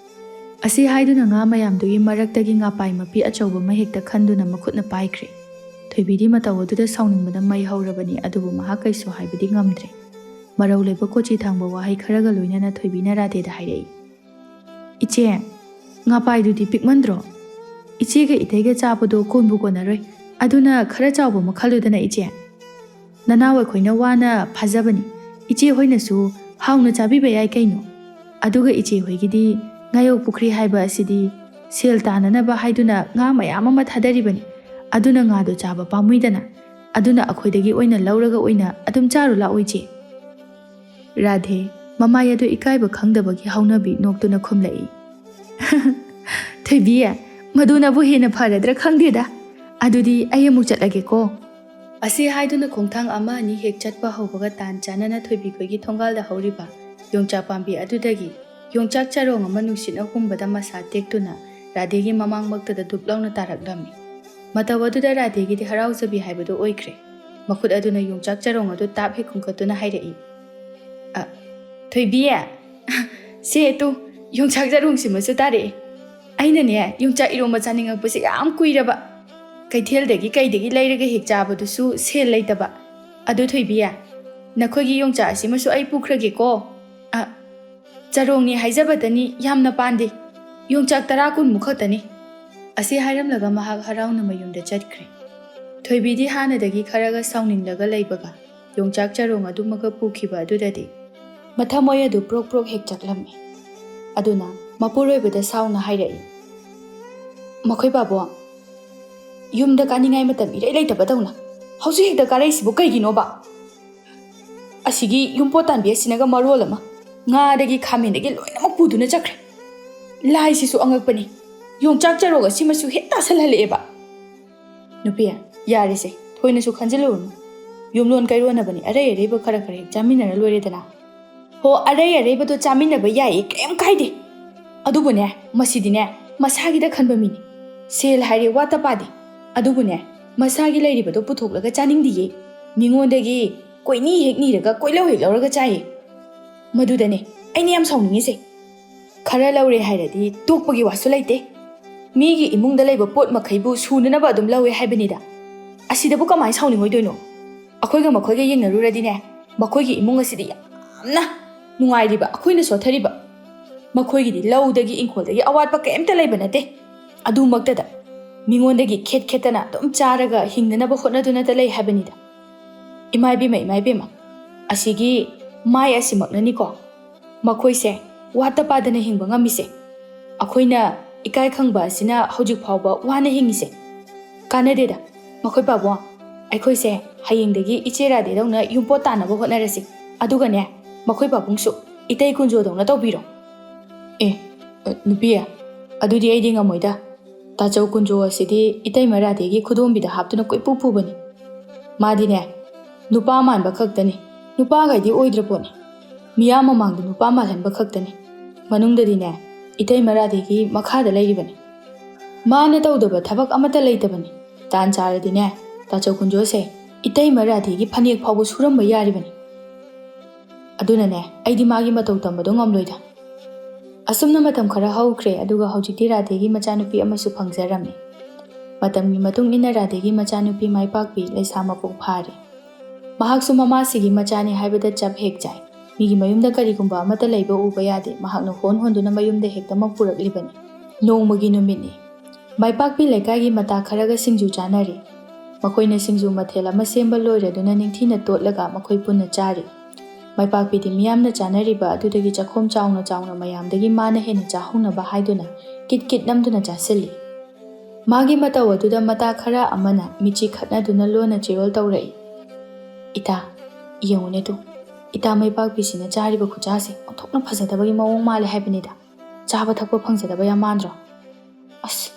ꯑꯁꯤ ꯍꯥꯏꯗꯨꯅ ꯉꯥ ꯃꯌꯥꯝꯗꯨꯒꯤ ꯃꯔꯛꯇꯒꯤ ꯉꯥꯄꯥꯏ ꯃꯄꯤ ꯑꯆꯧꯕ ꯑꯃ ꯍꯦꯛꯇ ꯈꯟꯗꯨꯅ ꯃꯈꯨꯠꯅ ꯄꯥꯏꯈ꯭ꯔꯦ꯫ ꯊꯣꯏꯕꯤꯗꯤ ꯃꯇꯧ ꯑꯗꯨꯗ ꯁꯥꯎꯅꯤꯡꯕꯅ ꯃꯩ ꯍꯧꯔꯕꯅꯤ, ꯑꯗꯨꯕꯨ ꯃꯍꯥꯛ ꯀꯩꯁꯨ ꯍꯥꯏꯕꯗꯤ ꯉꯝꯗ꯭ꯔꯦ꯫ ꯃꯔꯧ ꯂꯩꯕ ꯀꯣꯆꯤ ꯊꯥꯡꯕ ꯋꯥꯍꯩ ꯈꯔꯒ ꯂꯣꯏꯅꯅ ꯊꯣꯏꯕꯤꯅ ꯔꯥꯙꯦꯗ ꯍꯥꯏꯔꯛꯏ, "ꯏꯆꯦ, ꯉꯥꯄꯥꯏꯗꯨꯗꯤ ꯄꯤꯛꯃꯟꯗ꯭ꯔꯣ? ꯏꯆꯦꯒ ꯏꯇꯩꯒ ꯆꯥꯕꯗꯣ ꯀꯣꯟꯕꯨ ꯀꯣꯟꯅꯔꯣꯏ꯫ ꯑꯗꯨꯅ ꯈꯔ ꯆꯥꯎꯕ ꯑꯃ ꯈꯜꯂꯨꯗꯅ ꯏꯆꯦ꯫ ꯅꯅꯥꯎ ꯑꯩꯈꯣꯏꯅ ꯋꯥꯅ ꯐꯥꯖꯕꯅꯤ꯫ ꯏꯆꯦ ꯍꯣꯏꯅꯁꯨ ꯍꯥꯎꯅ ꯆꯥꯕꯤꯕ ꯌꯥꯏ ꯀꯩꯅꯣ꯫ ꯑꯗꯨꯒ ꯏꯆꯦ ꯍꯣꯏꯒꯤꯗꯤ ꯉꯥꯌꯣꯛ ꯄꯨꯈ꯭ꯔꯤ ꯍꯥꯏꯕ ꯑꯁꯤꯗꯤ ꯁꯦꯜ ꯇꯥꯟꯅꯅꯕ ꯍꯥꯏꯗꯨꯅ ꯉꯥ ꯃꯌꯥꯝ ꯑꯃ ꯊꯥꯗꯔꯤꯕꯅꯤ꯫ ꯑꯗꯨꯅ ꯉꯥꯗꯣ ꯆꯥꯕ ꯄꯥꯝꯃꯨꯏꯗꯅ꯫ ꯑꯗꯨꯅ ꯑꯩꯈꯣꯏꯗꯒꯤ ꯑꯣꯏꯅ ꯂꯧꯔꯒ ꯑꯣꯏꯅ ꯑꯗꯨꯝ ꯆꯥꯔꯨ ꯂꯥꯛꯑꯣ ꯏꯆꯦ꯫ ꯔꯥꯙꯦ ꯃꯃꯥꯏ ꯑꯗꯨ ꯏꯀꯥꯏꯕ ꯈꯪꯗꯕꯒꯤ ꯍꯧꯅꯕꯤ ꯅꯣꯛꯇꯨꯅ ꯈꯨꯝꯂꯛꯏ꯫ "ꯊꯣꯏꯕꯤ, ꯃꯗꯨꯅꯕꯨ ꯍꯦꯟꯅ ꯐꯔꯗ꯭ꯔꯥ ꯈꯪꯗꯦꯗ꯫ ꯑꯗꯨꯗꯤ ꯑꯩ ꯑꯃꯨꯛ ꯆꯠꯂꯒꯦꯀꯣ꯫" ꯑꯁꯤ ꯍꯥꯏꯗꯨꯅ ꯈꯣꯡꯊꯥꯡ ꯑꯃ ꯑꯅꯤ ꯍꯦꯛ ꯆꯠꯄ ꯍꯧꯕꯒ ꯇꯥꯟ ꯆꯥꯅꯅ ꯊꯣꯏꯕꯤꯈꯣꯏꯒꯤ ꯊꯣꯡꯒꯥꯜꯗ ꯍꯧꯔꯤꯕ ꯌꯣꯡꯆꯥꯛ ꯄꯥꯝꯕꯤ ꯑꯗꯨꯗꯒꯤ ꯌꯣꯡꯆꯥꯛ ꯆꯔꯣꯡ ꯑꯃ ꯅꯨꯡꯁꯤꯠꯅ ꯍꯨꯝꯕꯗ ꯃꯁꯥ ꯇꯦꯛꯇꯨꯅ ꯔꯥꯙꯦꯒꯤ ꯃꯃꯥꯡꯃꯛꯇꯗ ꯗꯨꯞ ꯂꯥꯎꯅ ꯇꯥꯔꯛꯂꯝꯃꯤ꯫ ꯃꯇꯧ ꯑꯗꯨꯗ ꯔꯥꯙꯦꯒꯤꯗꯤ ꯍꯔꯥꯎꯖꯕꯤ ꯍꯥꯏꯕꯗꯨ ꯑꯣꯏꯈ꯭ꯔꯦ꯫ ꯃꯈꯨꯠ ꯑꯗꯨꯅ ꯌꯣꯡꯆꯥꯛ ꯆꯔꯣꯡ ꯑꯗꯨ ꯇꯥꯞ ꯍꯦꯛ ꯈꯨꯝꯀꯠꯇꯨꯅ ꯍꯥꯏꯔꯛꯏ, "ꯑ, ꯊꯣꯏꯕꯤ, ꯁꯦ ꯇꯨ, ꯌꯣꯡꯆꯥꯛ ꯆꯔꯣꯡꯁꯤꯃꯁꯨ ꯇꯥꯔꯛꯑꯦ꯫ ꯑꯩꯅꯅꯦ, ꯌꯣꯡꯆꯥꯛ ꯏꯔꯣꯝꯕ ꯆꯥꯅꯤꯡꯉꯛꯄꯁꯦ ꯌꯥꯝ ꯀꯨꯏꯔꯕ꯫ ꯀꯩꯊꯦꯜꯗꯒꯤ ꯀꯩꯗꯒꯤ ꯂꯩꯔꯒ ꯍꯦꯛ ꯆꯥꯕꯗꯨꯁꯨ ꯁꯦꯜ ꯂꯩꯇꯕ꯫ ꯑꯗꯨ ꯊꯣꯏꯕꯤ, ꯅꯈꯣꯏꯒꯤ ꯌꯣꯡꯆꯥꯛ ꯑꯁꯤꯃꯁꯨ ꯑꯩ ꯄꯨꯈ꯭ꯔꯒꯦꯀꯣ꯫ ꯑ, ꯆꯔꯣꯡꯅꯤ ꯍꯥꯏꯖꯕꯇꯅꯤ, ꯌꯥꯝꯅ ꯄꯥꯟꯗꯦ꯫ ꯌꯣꯡꯆꯥꯛ ꯇꯔꯥ ꯀꯨꯟꯃꯨꯛ ꯈꯛꯇꯅꯤ꯫" ꯑꯁꯤ ꯍꯥꯏꯔꯝꯂꯒ ꯃꯍꯥꯛ ꯍꯔꯥꯎꯅ ꯃꯌꯨꯝꯗ ꯆꯠꯈ꯭ꯔꯦ꯫ ꯊꯣꯏꯕꯤꯗꯤ ꯍꯥꯟꯅꯗꯒꯤ ꯈꯔꯒ ꯁꯥꯎꯅꯤꯡꯂꯒ ꯂꯩꯕꯒ ꯌꯣꯡꯆꯥꯛ ꯆꯔꯣꯡ ꯑꯗꯨꯃꯒ ꯄꯨꯈꯤꯕ ꯑꯗꯨꯗꯗꯤ ꯃꯊꯃꯣꯏ ꯑꯗꯨ ꯄ꯭ꯔꯣꯛ ꯄ꯭ꯔꯣꯛ ꯍꯦꯛ ꯆꯥꯛꯂꯝꯃꯤ꯫ ꯑꯗꯨꯅ ꯃꯄꯨꯔꯣꯏꯕꯗ ꯁꯥꯎꯅ ꯍꯥꯏꯔꯛꯏ, "ꯃꯈꯣꯏ ꯄꯥꯕꯨꯡ, ꯌꯨꯝꯗ ꯀꯥꯅꯤꯡꯉꯥꯏ ꯃꯇꯝ ꯏꯔꯩ ꯂꯩꯇꯕꯗꯧꯅ ꯍꯧꯖꯤꯛ ꯍꯦꯛꯇ ꯀꯥꯔꯛꯏꯁꯤꯕꯨ ꯀꯩꯒꯤꯅꯣꯕ? ꯑꯁꯤꯒꯤ ꯌꯨꯝꯄꯣꯠ ꯇꯥꯟꯕꯤ ꯑꯁꯤꯅꯒ ꯃꯔꯣꯜ ꯑꯃ ꯉꯥꯗꯒꯤ ꯈꯥꯃꯦꯟꯗꯒꯤ ꯂꯣꯏꯅꯃꯛ ꯄꯨꯗꯨꯅ ꯆꯠꯈ꯭ꯔꯦ꯫ ꯂꯥꯏꯁꯤꯁꯨ ꯑꯉꯛꯄꯅꯤ, ꯌꯣꯡꯆꯥꯛ ꯆꯔꯣꯡ ꯑꯁꯤꯃꯁꯨ ꯍꯦꯛ ꯇꯥꯁꯜꯍꯜꯂꯛꯑꯦꯕ꯫" "ꯅꯨꯄꯤ, ꯌꯥꯔꯦꯁꯦ, ꯊꯣꯏꯅꯁꯨ ꯈꯟꯖꯤꯜꯂꯨꯔꯅꯨ꯫ ꯌꯨꯝꯂꯣꯟ ꯀꯩꯔꯣꯟꯅꯕꯅꯤ, ꯑꯔꯩ ꯑꯔꯩꯕ ꯈꯔ ꯈꯔ ꯍꯦꯛ ꯆꯥꯃꯤꯟꯅꯔ ꯂꯣꯏꯔꯦꯗꯅ꯫" "ꯍꯣ, ꯑꯔꯩ ꯑꯔꯩꯕꯗꯣ ꯆꯥꯃꯤꯟꯅꯕ ꯌꯥꯏꯌꯦ, ꯀꯔꯤꯝ ꯀꯥꯏꯗꯦ꯫ ꯑꯗꯨꯕꯨꯅꯦ, ꯃꯁꯤꯗꯤꯅꯦ, ꯃꯁꯥꯒꯤꯗ ꯈꯟꯕ ꯃꯤꯅꯤ꯫ ꯁꯦꯜ ꯍꯥꯏꯔꯦ ꯋꯥꯠꯇ ꯄꯥꯗꯦ꯫ ꯑꯗꯨꯕꯨꯅꯦ, ꯃꯁꯥꯒꯤ ꯂꯩꯔꯤꯕꯗꯣ ꯄꯨꯊꯣꯛꯂꯒ ꯆꯥꯅꯤꯡꯗꯤꯌꯦ꯫ ꯃꯤꯉꯣꯟꯗꯒꯤ ꯀꯣꯏꯅꯤ ꯍꯦꯛ ꯅꯤꯔꯒ ꯀꯣꯏꯂꯧ ꯍꯦꯛ ꯂꯧꯔꯒ ꯆꯥꯏꯌꯦ꯫ ꯃꯗꯨꯗꯅꯦ ꯑꯩꯅ ꯌꯥꯝ ꯁꯥꯎꯅꯤꯡꯉꯤꯁꯦ꯫ ꯈꯔ ꯂꯧꯔꯦ ꯍꯥꯏꯔꯗꯤ ꯇꯣꯛꯄꯒꯤ ꯋꯥꯁꯨ ꯂꯩꯇꯦ꯫ ꯃꯤꯒꯤ ꯏꯃꯨꯡꯗ ꯂꯩꯕ ꯄꯣꯠ ꯃꯈꯩꯕꯨ ꯁꯨꯅꯅꯕ ꯑꯗꯨꯝ ꯂꯧꯋꯦ ꯍꯥꯏꯕꯅꯤꯗ꯫ ꯑꯁꯤꯗꯕꯨ ꯀꯃꯥꯏꯅ ꯁꯥꯎꯅꯤꯡꯉꯣꯏꯗꯣꯏꯅꯣ? ꯑꯩꯈꯣꯏꯒ ꯃꯈꯣꯏꯒ ꯌꯦꯡꯅꯔꯨꯔꯗꯤꯅꯦ, ꯃꯈꯣꯏꯒꯤ ꯏꯃꯨꯡ ꯑꯁꯤꯗꯤ ꯌꯥꯝꯅ ꯅꯨꯡꯉꯥꯏꯔꯤꯕ, ꯑꯩꯈꯣꯏꯅ ꯁꯣꯠꯊꯔꯤꯕ꯫ ꯃꯈꯣꯏꯒꯤꯗꯤ ꯂꯧꯗꯒꯤ ꯏꯪꯈꯣꯜꯗꯒꯤ ꯑꯋꯥꯠꯄ ꯀꯩꯝꯇ ꯂꯩꯕ ꯅꯠꯇꯦ꯫ ꯑꯗꯨꯃꯛꯇꯗ ꯃꯤꯉꯣꯟꯗꯒꯤ ꯈꯦꯠ ꯈꯦꯠꯇꯅ ꯑꯗꯨꯝ ꯆꯥꯔꯒ ꯍꯤꯡꯅꯅꯕ ꯍꯣꯠꯅꯗꯨꯅꯇ ꯂꯩ ꯍꯥꯏꯕꯅꯤꯗ꯫ ꯏꯃꯥ ꯏꯕꯦꯝꯃ, ꯏꯃꯥ ꯏꯕꯦꯝꯃ, ꯑꯁꯤꯒꯤ ꯃꯥꯏ ꯑꯁꯤꯃꯛꯅꯅꯤꯀꯣ ꯃꯈꯣꯏꯁꯦ ꯋꯥꯠꯇ ꯄꯥꯗꯅ ꯍꯤꯡꯕ ꯉꯝꯃꯤꯁꯦ꯫ ꯑꯩꯈꯣꯏꯅ ꯏꯀꯥꯏ ꯈꯪꯕ ꯑꯁꯤꯅ ꯍꯧꯖꯤꯛ ꯐꯥꯎꯕ ꯋꯥꯅ ꯍꯤꯡꯉꯤꯁꯦ꯫ ꯀꯥꯟꯅꯗꯦꯗ, ꯃꯈꯣꯏ ꯄꯥꯕꯨꯡ꯫ ꯑꯩꯈꯣꯏꯁꯦ ꯍꯌꯦꯡꯗꯒꯤ ꯏꯆꯦ ꯔꯥꯙꯦꯗꯧꯅ ꯌꯨꯝꯄꯣꯠ ꯇꯥꯅꯕ ꯍꯣꯠꯅꯔꯁꯤ꯫ ꯑꯗꯨꯒꯅꯦ, ꯃꯈꯣꯏ ꯄꯥꯕꯨꯡꯁꯨ ꯏꯇꯩ ꯀꯨꯟꯖꯣꯗꯧꯅ ꯇꯧꯕꯤꯔꯣ꯫ ꯑꯦ, ꯑ, ꯅꯨꯄꯤ, ꯑꯗꯨꯗꯤ ꯑꯩꯗꯤ ꯉꯝꯃꯣꯏꯗ꯫ ꯇꯥꯆꯧ ꯀꯨꯟꯖꯣ ꯑꯁꯤꯗꯤ ꯏꯇꯩꯃ ꯔꯥꯙꯦꯒꯤ ꯈꯨꯗꯣꯝꯕꯤꯗ ꯍꯥꯞꯇꯨꯅ ꯀꯣꯏꯄꯨ ꯄꯨꯕꯅꯤ꯫ ꯃꯥꯗꯤꯅꯦ, ꯅꯨꯄꯥ ꯃꯥꯟꯕ ꯈꯛꯇꯅꯤ, ꯅꯨꯄꯥꯒꯩꯗꯤ ꯑꯣꯏꯗ꯭ꯔ ꯄꯣꯠꯅꯤ꯫ ꯃꯤꯌꯥꯝ ꯃꯃꯥꯡꯗ ꯅꯨꯄꯥ ꯃꯥꯜꯍꯟꯕ ꯈꯛꯇꯅꯤ꯫ ꯃꯅꯨꯡꯗꯗꯤꯅꯦ, ꯏꯇꯩꯃ ꯔꯥꯙꯦꯒꯤ ꯃꯈꯥꯗ ꯂꯩꯔꯤꯕꯅꯤ꯫ ꯃꯥꯅ ꯇꯧꯗꯕ ꯊꯕꯛ ꯑꯃꯠꯇ ꯂꯩꯇꯕꯅꯤ꯫ ꯇꯥꯟ ꯆꯥꯔꯗꯤꯅꯦ, ꯇꯥꯆꯧ ꯀꯨꯟꯖꯣꯁꯦ ꯏꯇꯩꯃ ꯔꯥꯙꯦꯒꯤ ꯐꯅꯦꯛ ꯐꯥꯎꯕ ꯁꯨꯔꯝꯕ ꯌꯥꯔꯤꯕꯅꯤ꯫ ꯑꯗꯨꯅꯅꯦ, ꯑꯩꯗꯤ ꯃꯥꯒꯤ ꯃꯇꯧ ꯇꯝꯕꯗꯣ ꯉꯝꯂꯣꯏꯗ꯫ ꯑꯁꯨꯝꯅ ꯃꯇꯝ ꯈꯔ ꯍꯧꯈ꯭ꯔꯦ, ꯑꯗꯨꯒ ꯍꯧꯖꯤꯛꯇꯤ ꯔꯥꯙꯦꯒꯤ ꯃꯆꯥꯅꯨꯄꯤ ꯑꯃꯁꯨ ꯐꯪꯖꯔꯝꯃꯤ꯫ ꯃꯇꯝꯒꯤ ꯃꯇꯨꯡ ꯏꯟꯅ ꯔꯥꯙꯦꯒꯤ ꯃꯆꯥꯅꯨꯄꯤ ꯃꯥꯏꯄꯥꯛꯄꯤ ꯂꯩꯁꯥ ꯃꯄꯨꯡ ꯐꯥꯔꯦ꯫ ꯃꯍꯥꯛꯁꯨ ꯃꯃꯥꯁꯤꯒꯤ ꯃꯆꯥꯅꯤ ꯍꯥꯏꯕꯗ ꯆꯞ ꯍꯦꯛ ꯆꯥꯏ꯫ ꯃꯤꯒꯤ ꯃꯌꯨꯝꯗ ꯀꯔꯤꯒꯨꯝꯕ ꯑꯃꯠꯇ ꯂꯩꯕ ꯎꯕ ꯌꯥꯗꯦ꯫ ꯃꯍꯥꯛꯅ ꯍꯣꯟ ꯍꯣꯟꯗꯨꯅ ꯃꯌꯨꯝꯗ ꯍꯦꯛꯇꯃꯛ ꯄꯨꯔꯛꯂꯤꯕꯅꯤ꯫ ꯅꯣꯡꯃꯒꯤ ꯅꯨꯃꯤꯠꯅꯤ꯫ ꯃꯥꯏꯄꯥꯛꯄꯤ ꯂꯩꯀꯥꯏꯒꯤ ꯃꯇꯥ ꯈꯔꯒ ꯁꯤꯡꯖꯨ ꯆꯥꯅꯔꯤ꯫ ꯃꯈꯣꯏꯅ ꯁꯤꯡꯖꯨ ꯃꯊꯦꯜ ꯑꯃ ꯁꯦꯝꯕ ꯂꯣꯏꯔꯗꯨꯅ ꯅꯤꯡꯊꯤꯅ ꯇꯣꯠꯂꯒ ꯃꯈꯣꯏ ꯄꯨꯟꯅ ꯆꯥꯔꯤ꯫ ꯃꯥꯏꯄꯥꯛꯄꯤꯗꯤ ꯃꯤꯌꯥꯝꯅ ꯆꯥꯅꯔꯤꯕ ꯑꯗꯨꯗꯒꯤ ꯆꯥꯛꯈꯣꯝ ꯆꯥꯎꯅ ꯆꯥꯎꯅ ꯃꯌꯥꯝꯗꯒꯤ ꯃꯥꯅ ꯍꯦꯟꯅ ꯆꯥꯍꯧꯅꯕ ꯍꯥꯏꯗꯨꯅ ꯀꯤꯠ ꯀꯤꯠ ꯅꯝꯗꯨꯅ ꯆꯥꯁꯤꯜꯂꯤ꯫ ꯃꯥꯒꯤ ꯃꯇꯧ ꯑꯗꯨꯗ ꯃꯇꯥ ꯈꯔ ꯑꯃꯅ ꯃꯤꯠꯆꯤ ꯈꯠꯅꯗꯨꯅ ꯂꯣꯟꯅ ꯆꯦꯔꯣꯜ ꯇꯧꯔꯛꯏ꯫ "ꯏꯇꯥ, ꯌꯦꯡꯉꯨꯅꯦ ꯇꯨ, ꯏꯇꯥ ꯃꯥꯏꯄꯥꯛꯄꯤꯁꯤꯅ ꯆꯥꯔꯤꯕ ꯈꯨꯠꯆꯥꯁꯦ ꯑꯣꯟꯊꯣꯛꯅ ꯐꯖꯗꯕꯒꯤ ꯃꯑꯣꯡ ꯃꯥꯜꯂꯦ ꯍꯥꯏꯕꯅꯤꯗ꯫ ꯆꯥꯕ ꯊꯛꯄ ꯐꯪꯖꯗꯕ ꯌꯥꯝ ꯃꯥꯟꯗ꯭ꯔꯣ? ꯑꯁ,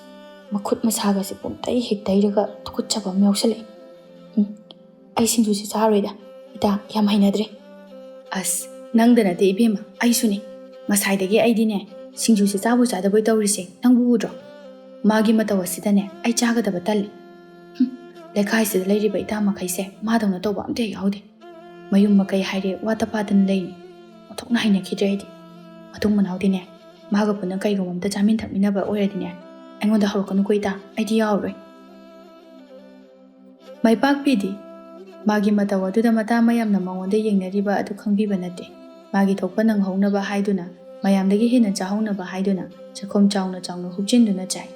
ꯃꯈꯨꯠ ꯃꯁꯥꯒꯁꯦ ꯄꯨꯝꯇꯩ ꯍꯦꯛ ꯇꯩꯔꯒ ꯇꯨꯀꯠꯆꯕ ꯑꯃ ꯌꯥꯎꯁꯜꯂꯛꯑꯦ꯫ ꯎꯝ, ꯑꯩ ꯁꯤꯡꯖꯨꯁꯦ ꯆꯥꯔꯣꯏꯗ꯫ ꯏꯇꯥ, ꯌꯥꯝ ꯍꯩꯅꯗ꯭ꯔꯦ꯫" "ꯑꯁ, ꯅꯪꯗ ꯅꯠꯇꯦ ꯏꯕꯦꯝꯃ, ꯑꯩꯁꯨꯅꯦ꯫ ꯉꯁꯥꯏꯗꯒꯤ ꯑꯩꯗꯤꯅꯦ, ꯁꯤꯡꯖꯨꯁꯦ ꯆꯥꯕꯣꯏ ꯆꯥꯗꯕꯣꯏ ꯇꯧꯔꯤꯁꯦ ꯅꯪꯕꯨ ꯎꯗ꯭ꯔꯣ? ꯃꯥꯒꯤ ꯃꯇꯧ ꯑꯁꯤꯗꯅꯦ ꯑꯩ ꯆꯥꯒꯗꯕ ꯇꯜꯂꯤ꯫ ꯍꯨꯝ, ꯂꯩꯀꯥꯏꯁꯤꯗ ꯂꯩꯔꯤꯕ ꯏꯇꯥ ꯃꯈꯩꯁꯦ ꯃꯥꯗꯧꯅ ꯇꯧꯕ ꯑꯝꯇ ꯍꯦꯛ ꯌꯥꯎꯗꯦ꯫ ꯃꯌꯨꯝ ꯃꯀꯩ ꯍꯥꯏꯔꯦ ꯋꯥꯠꯇ ꯄꯥꯗꯅ ꯂꯩꯔꯤ꯫ ꯑꯣꯟꯊꯣꯛꯅ ꯍꯩꯅꯈꯤꯗ꯭ꯔꯦ ꯑꯩꯗꯤ꯫ ꯃꯇꯨꯡ ꯃꯅꯥꯎꯗꯤꯅꯦ, ꯃꯥꯒ ꯄꯨꯟꯅ ꯀꯩꯒꯨꯝꯕ ꯑꯝꯇ ꯆꯥꯃꯤꯟ ꯊꯛꯃꯤꯟꯅꯕ ꯑꯣꯏꯔꯗꯤꯅꯦ, ꯑꯩꯉꯣꯟꯗ ꯍꯧꯔꯛꯀꯅꯨꯀꯣ ꯏꯇꯥ, ꯑꯩꯗꯤ ꯌꯥꯎꯔꯔꯣꯏ꯫" ꯃꯥꯏꯄꯥꯛꯄꯤꯗꯤ ꯃꯥꯒꯤ ꯃꯇꯧ ꯑꯗꯨꯗ ꯃꯇꯥ ꯃꯌꯥꯝꯅ ꯃꯉꯣꯟꯗ ꯌꯦꯡꯅꯔꯤꯕ ꯑꯗꯨ ꯈꯪꯕꯤꯕ ꯅꯠꯇꯦ꯫ ꯃꯥꯒꯤ ꯊꯣꯛꯄ ꯅꯪꯍꯧꯅꯕ ꯍꯥꯏꯗꯨꯅ, ꯃꯌꯥꯝꯗꯒꯤ ꯍꯦꯟꯅ ꯆꯥꯍꯧꯅꯕ ꯍꯥꯏꯗꯨꯅ ꯆꯥꯛꯈꯨꯝ ꯆꯥꯎꯅ ꯆꯥꯎꯅ ꯍꯨꯞꯆꯤꯟꯗꯨꯅ ꯆꯥꯏ꯫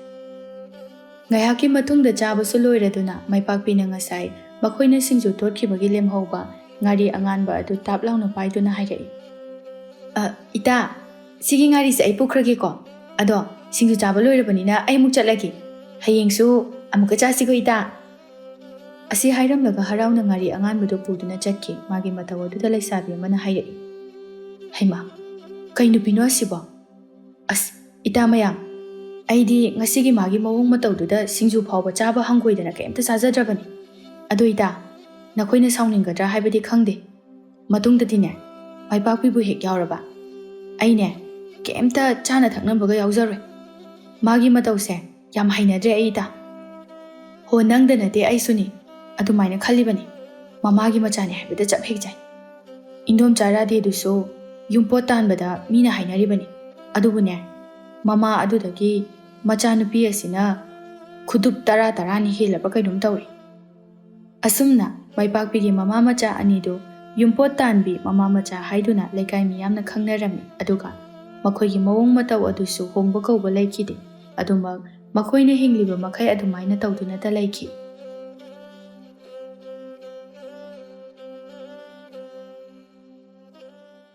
ꯉꯥꯏꯍꯥꯛꯀꯤ ꯃꯇꯨꯡꯗ ꯆꯥꯕꯁꯨ ꯂꯣꯏꯔꯗꯨꯅ ꯃꯥꯏꯄꯥꯛꯄꯤꯅ ꯉꯁꯥꯏ ꯃꯈꯣꯏꯅ ꯁꯤꯡꯖꯨ ꯇꯣꯠꯈꯤꯕꯒꯤ ꯂꯦꯝꯍꯧꯕ ꯉꯥꯔꯤ ꯑꯉꯥꯟꯕ ꯑꯗꯨ ꯇꯥꯞ ꯂꯥꯎꯅ ꯄꯥꯏꯗꯨꯅ ꯍꯥꯏꯔꯛꯏ, "ꯑ, ꯏꯇꯥ, "ꯁꯤꯒꯤ ꯉꯥꯔꯤꯁꯦ ꯑꯩ ꯄꯨꯈ꯭ꯔꯒꯦꯀꯣ꯫ ꯑꯗꯣ ꯁꯤꯡꯖꯨ ꯆꯥꯕ ꯂꯣꯏꯔꯕꯅꯤꯅ ꯑꯩ ꯑꯃꯨꯛ ꯆꯠꯂꯒꯦ꯫ ꯍꯌꯦꯡꯁꯨ ꯑꯃꯨꯛꯀ ꯆꯥꯁꯤꯀꯣ ꯏꯇꯥ?" ꯑꯁꯤ ꯍꯥꯏꯔꯝꯂꯒ ꯍꯔꯥꯎꯅ ꯉꯥꯔꯤ ꯑꯉꯥꯟꯕꯗꯨ ꯄꯨꯗꯨꯅ ꯆꯠꯈꯤ꯫ ꯃꯥꯒꯤ ꯃꯇꯧ ꯑꯗꯨꯗ ꯂꯩꯁꯥꯕꯤ ꯑꯃꯅ ꯍꯥꯏꯔꯛꯏ, "ꯍꯩꯃꯥ, ꯀꯩ ꯅꯨꯄꯤꯅꯣ ꯑꯁꯤꯕꯣ? ꯑꯁ, ꯏꯇꯥ ꯃꯌꯥꯝ, ꯑꯩꯗꯤ ꯉꯁꯤꯒꯤ ꯃꯥꯒꯤ ꯃꯑꯣꯡ ꯃꯇꯧꯗꯨꯗ ꯁꯤꯡꯖꯨ ꯐꯥꯎꯕ ꯆꯥꯕ ꯍꯪꯒꯣꯏꯗꯅ ꯀꯩꯝꯇ ꯆꯥꯖꯗ꯭ꯔꯕꯅꯤ꯫ ꯑꯗꯣ ꯏꯇꯥ, ꯅꯈꯣꯏꯅ ꯁꯥꯎꯅꯤꯡꯒꯗ꯭ꯔꯥ ꯍꯥꯏꯕꯗꯤ ꯈꯪꯗꯦ꯫ ꯃꯇꯨꯡꯗꯗꯤꯅꯦ, ꯃꯥꯏꯄꯥꯛꯄꯤꯕꯨ ꯍꯦꯛ ꯌꯥꯎꯔꯕ, ꯑꯩꯅꯦ, ꯀꯩꯝꯇ ꯆꯥꯅ ꯊꯛꯅꯕꯒ ꯌꯥꯎꯖꯔꯣꯏ꯫ ꯃꯥꯒꯤ ꯃꯇꯧꯁꯦ ꯌꯥꯝ ꯍꯩꯅꯗ꯭ꯔꯦ ꯑꯩ ꯏꯇꯥ꯫" "ꯍꯣ, ꯅꯪꯗ ꯅꯠꯇꯦ, ꯑꯩꯁꯨꯅꯤ ꯑꯗꯨꯃꯥꯏꯅ ꯈꯜꯂꯤꯕꯅꯤ꯫ ꯃꯃꯥꯒꯤ ꯃꯆꯥꯅꯤ ꯍꯥꯏꯕꯗ ꯆꯞ ꯍꯦꯛ ꯆꯥꯏ꯫ ꯏꯟꯗꯣꯝꯆꯥ ꯔꯥꯙꯦꯗꯨꯁꯨ ꯌꯨꯝꯄꯣꯠ ꯇꯥꯟꯕꯗ ꯃꯤꯅ ꯍꯥꯏꯅꯔꯤꯕꯅꯤ꯫ ꯑꯗꯨꯕꯨꯅꯦ, ꯃꯃꯥ ꯑꯗꯨꯗꯒꯤ ꯃꯆꯥꯅꯨꯄꯤ ꯑꯁꯤꯅ ꯈꯨꯗꯨꯞ ꯇꯔꯥ ꯇꯔꯥꯅꯤ ꯍꯦꯜꯂꯕ ꯀꯩꯅꯣꯝ ꯇꯧꯔꯦ꯫" ꯑꯁꯨꯝꯅ ꯃꯥꯏꯄꯥꯛꯄꯤꯒꯤ ꯃꯃꯥ ꯃꯆꯥ ꯑꯅꯤꯗꯨ ꯌꯨꯝꯄꯣꯠ ꯇꯥꯟꯕꯤ ꯃꯃꯥ ꯃꯆꯥ ꯍꯥꯏꯗꯨꯅ ꯂꯩꯀꯥꯏ ꯃꯤꯌꯥꯝꯅ ꯈꯪꯅꯔꯝꯃꯤ꯫ ꯑꯗꯨꯒ ꯃꯈꯣꯏꯒꯤ ꯃꯑꯣꯡ ꯃꯇꯧ ꯑꯗꯨꯁꯨ ꯍꯣꯡꯕ ꯀꯧꯕ ꯂꯩꯈꯤꯗꯦ꯫ ꯑꯗꯨꯃꯛ ꯃꯈꯣꯏꯅ ꯍꯤꯡꯂꯤꯕ ꯃꯈꯩ ꯑꯗꯨꯃꯥꯏꯅ ꯇꯧꯗꯨꯅꯇ ꯂꯩꯈꯤ꯫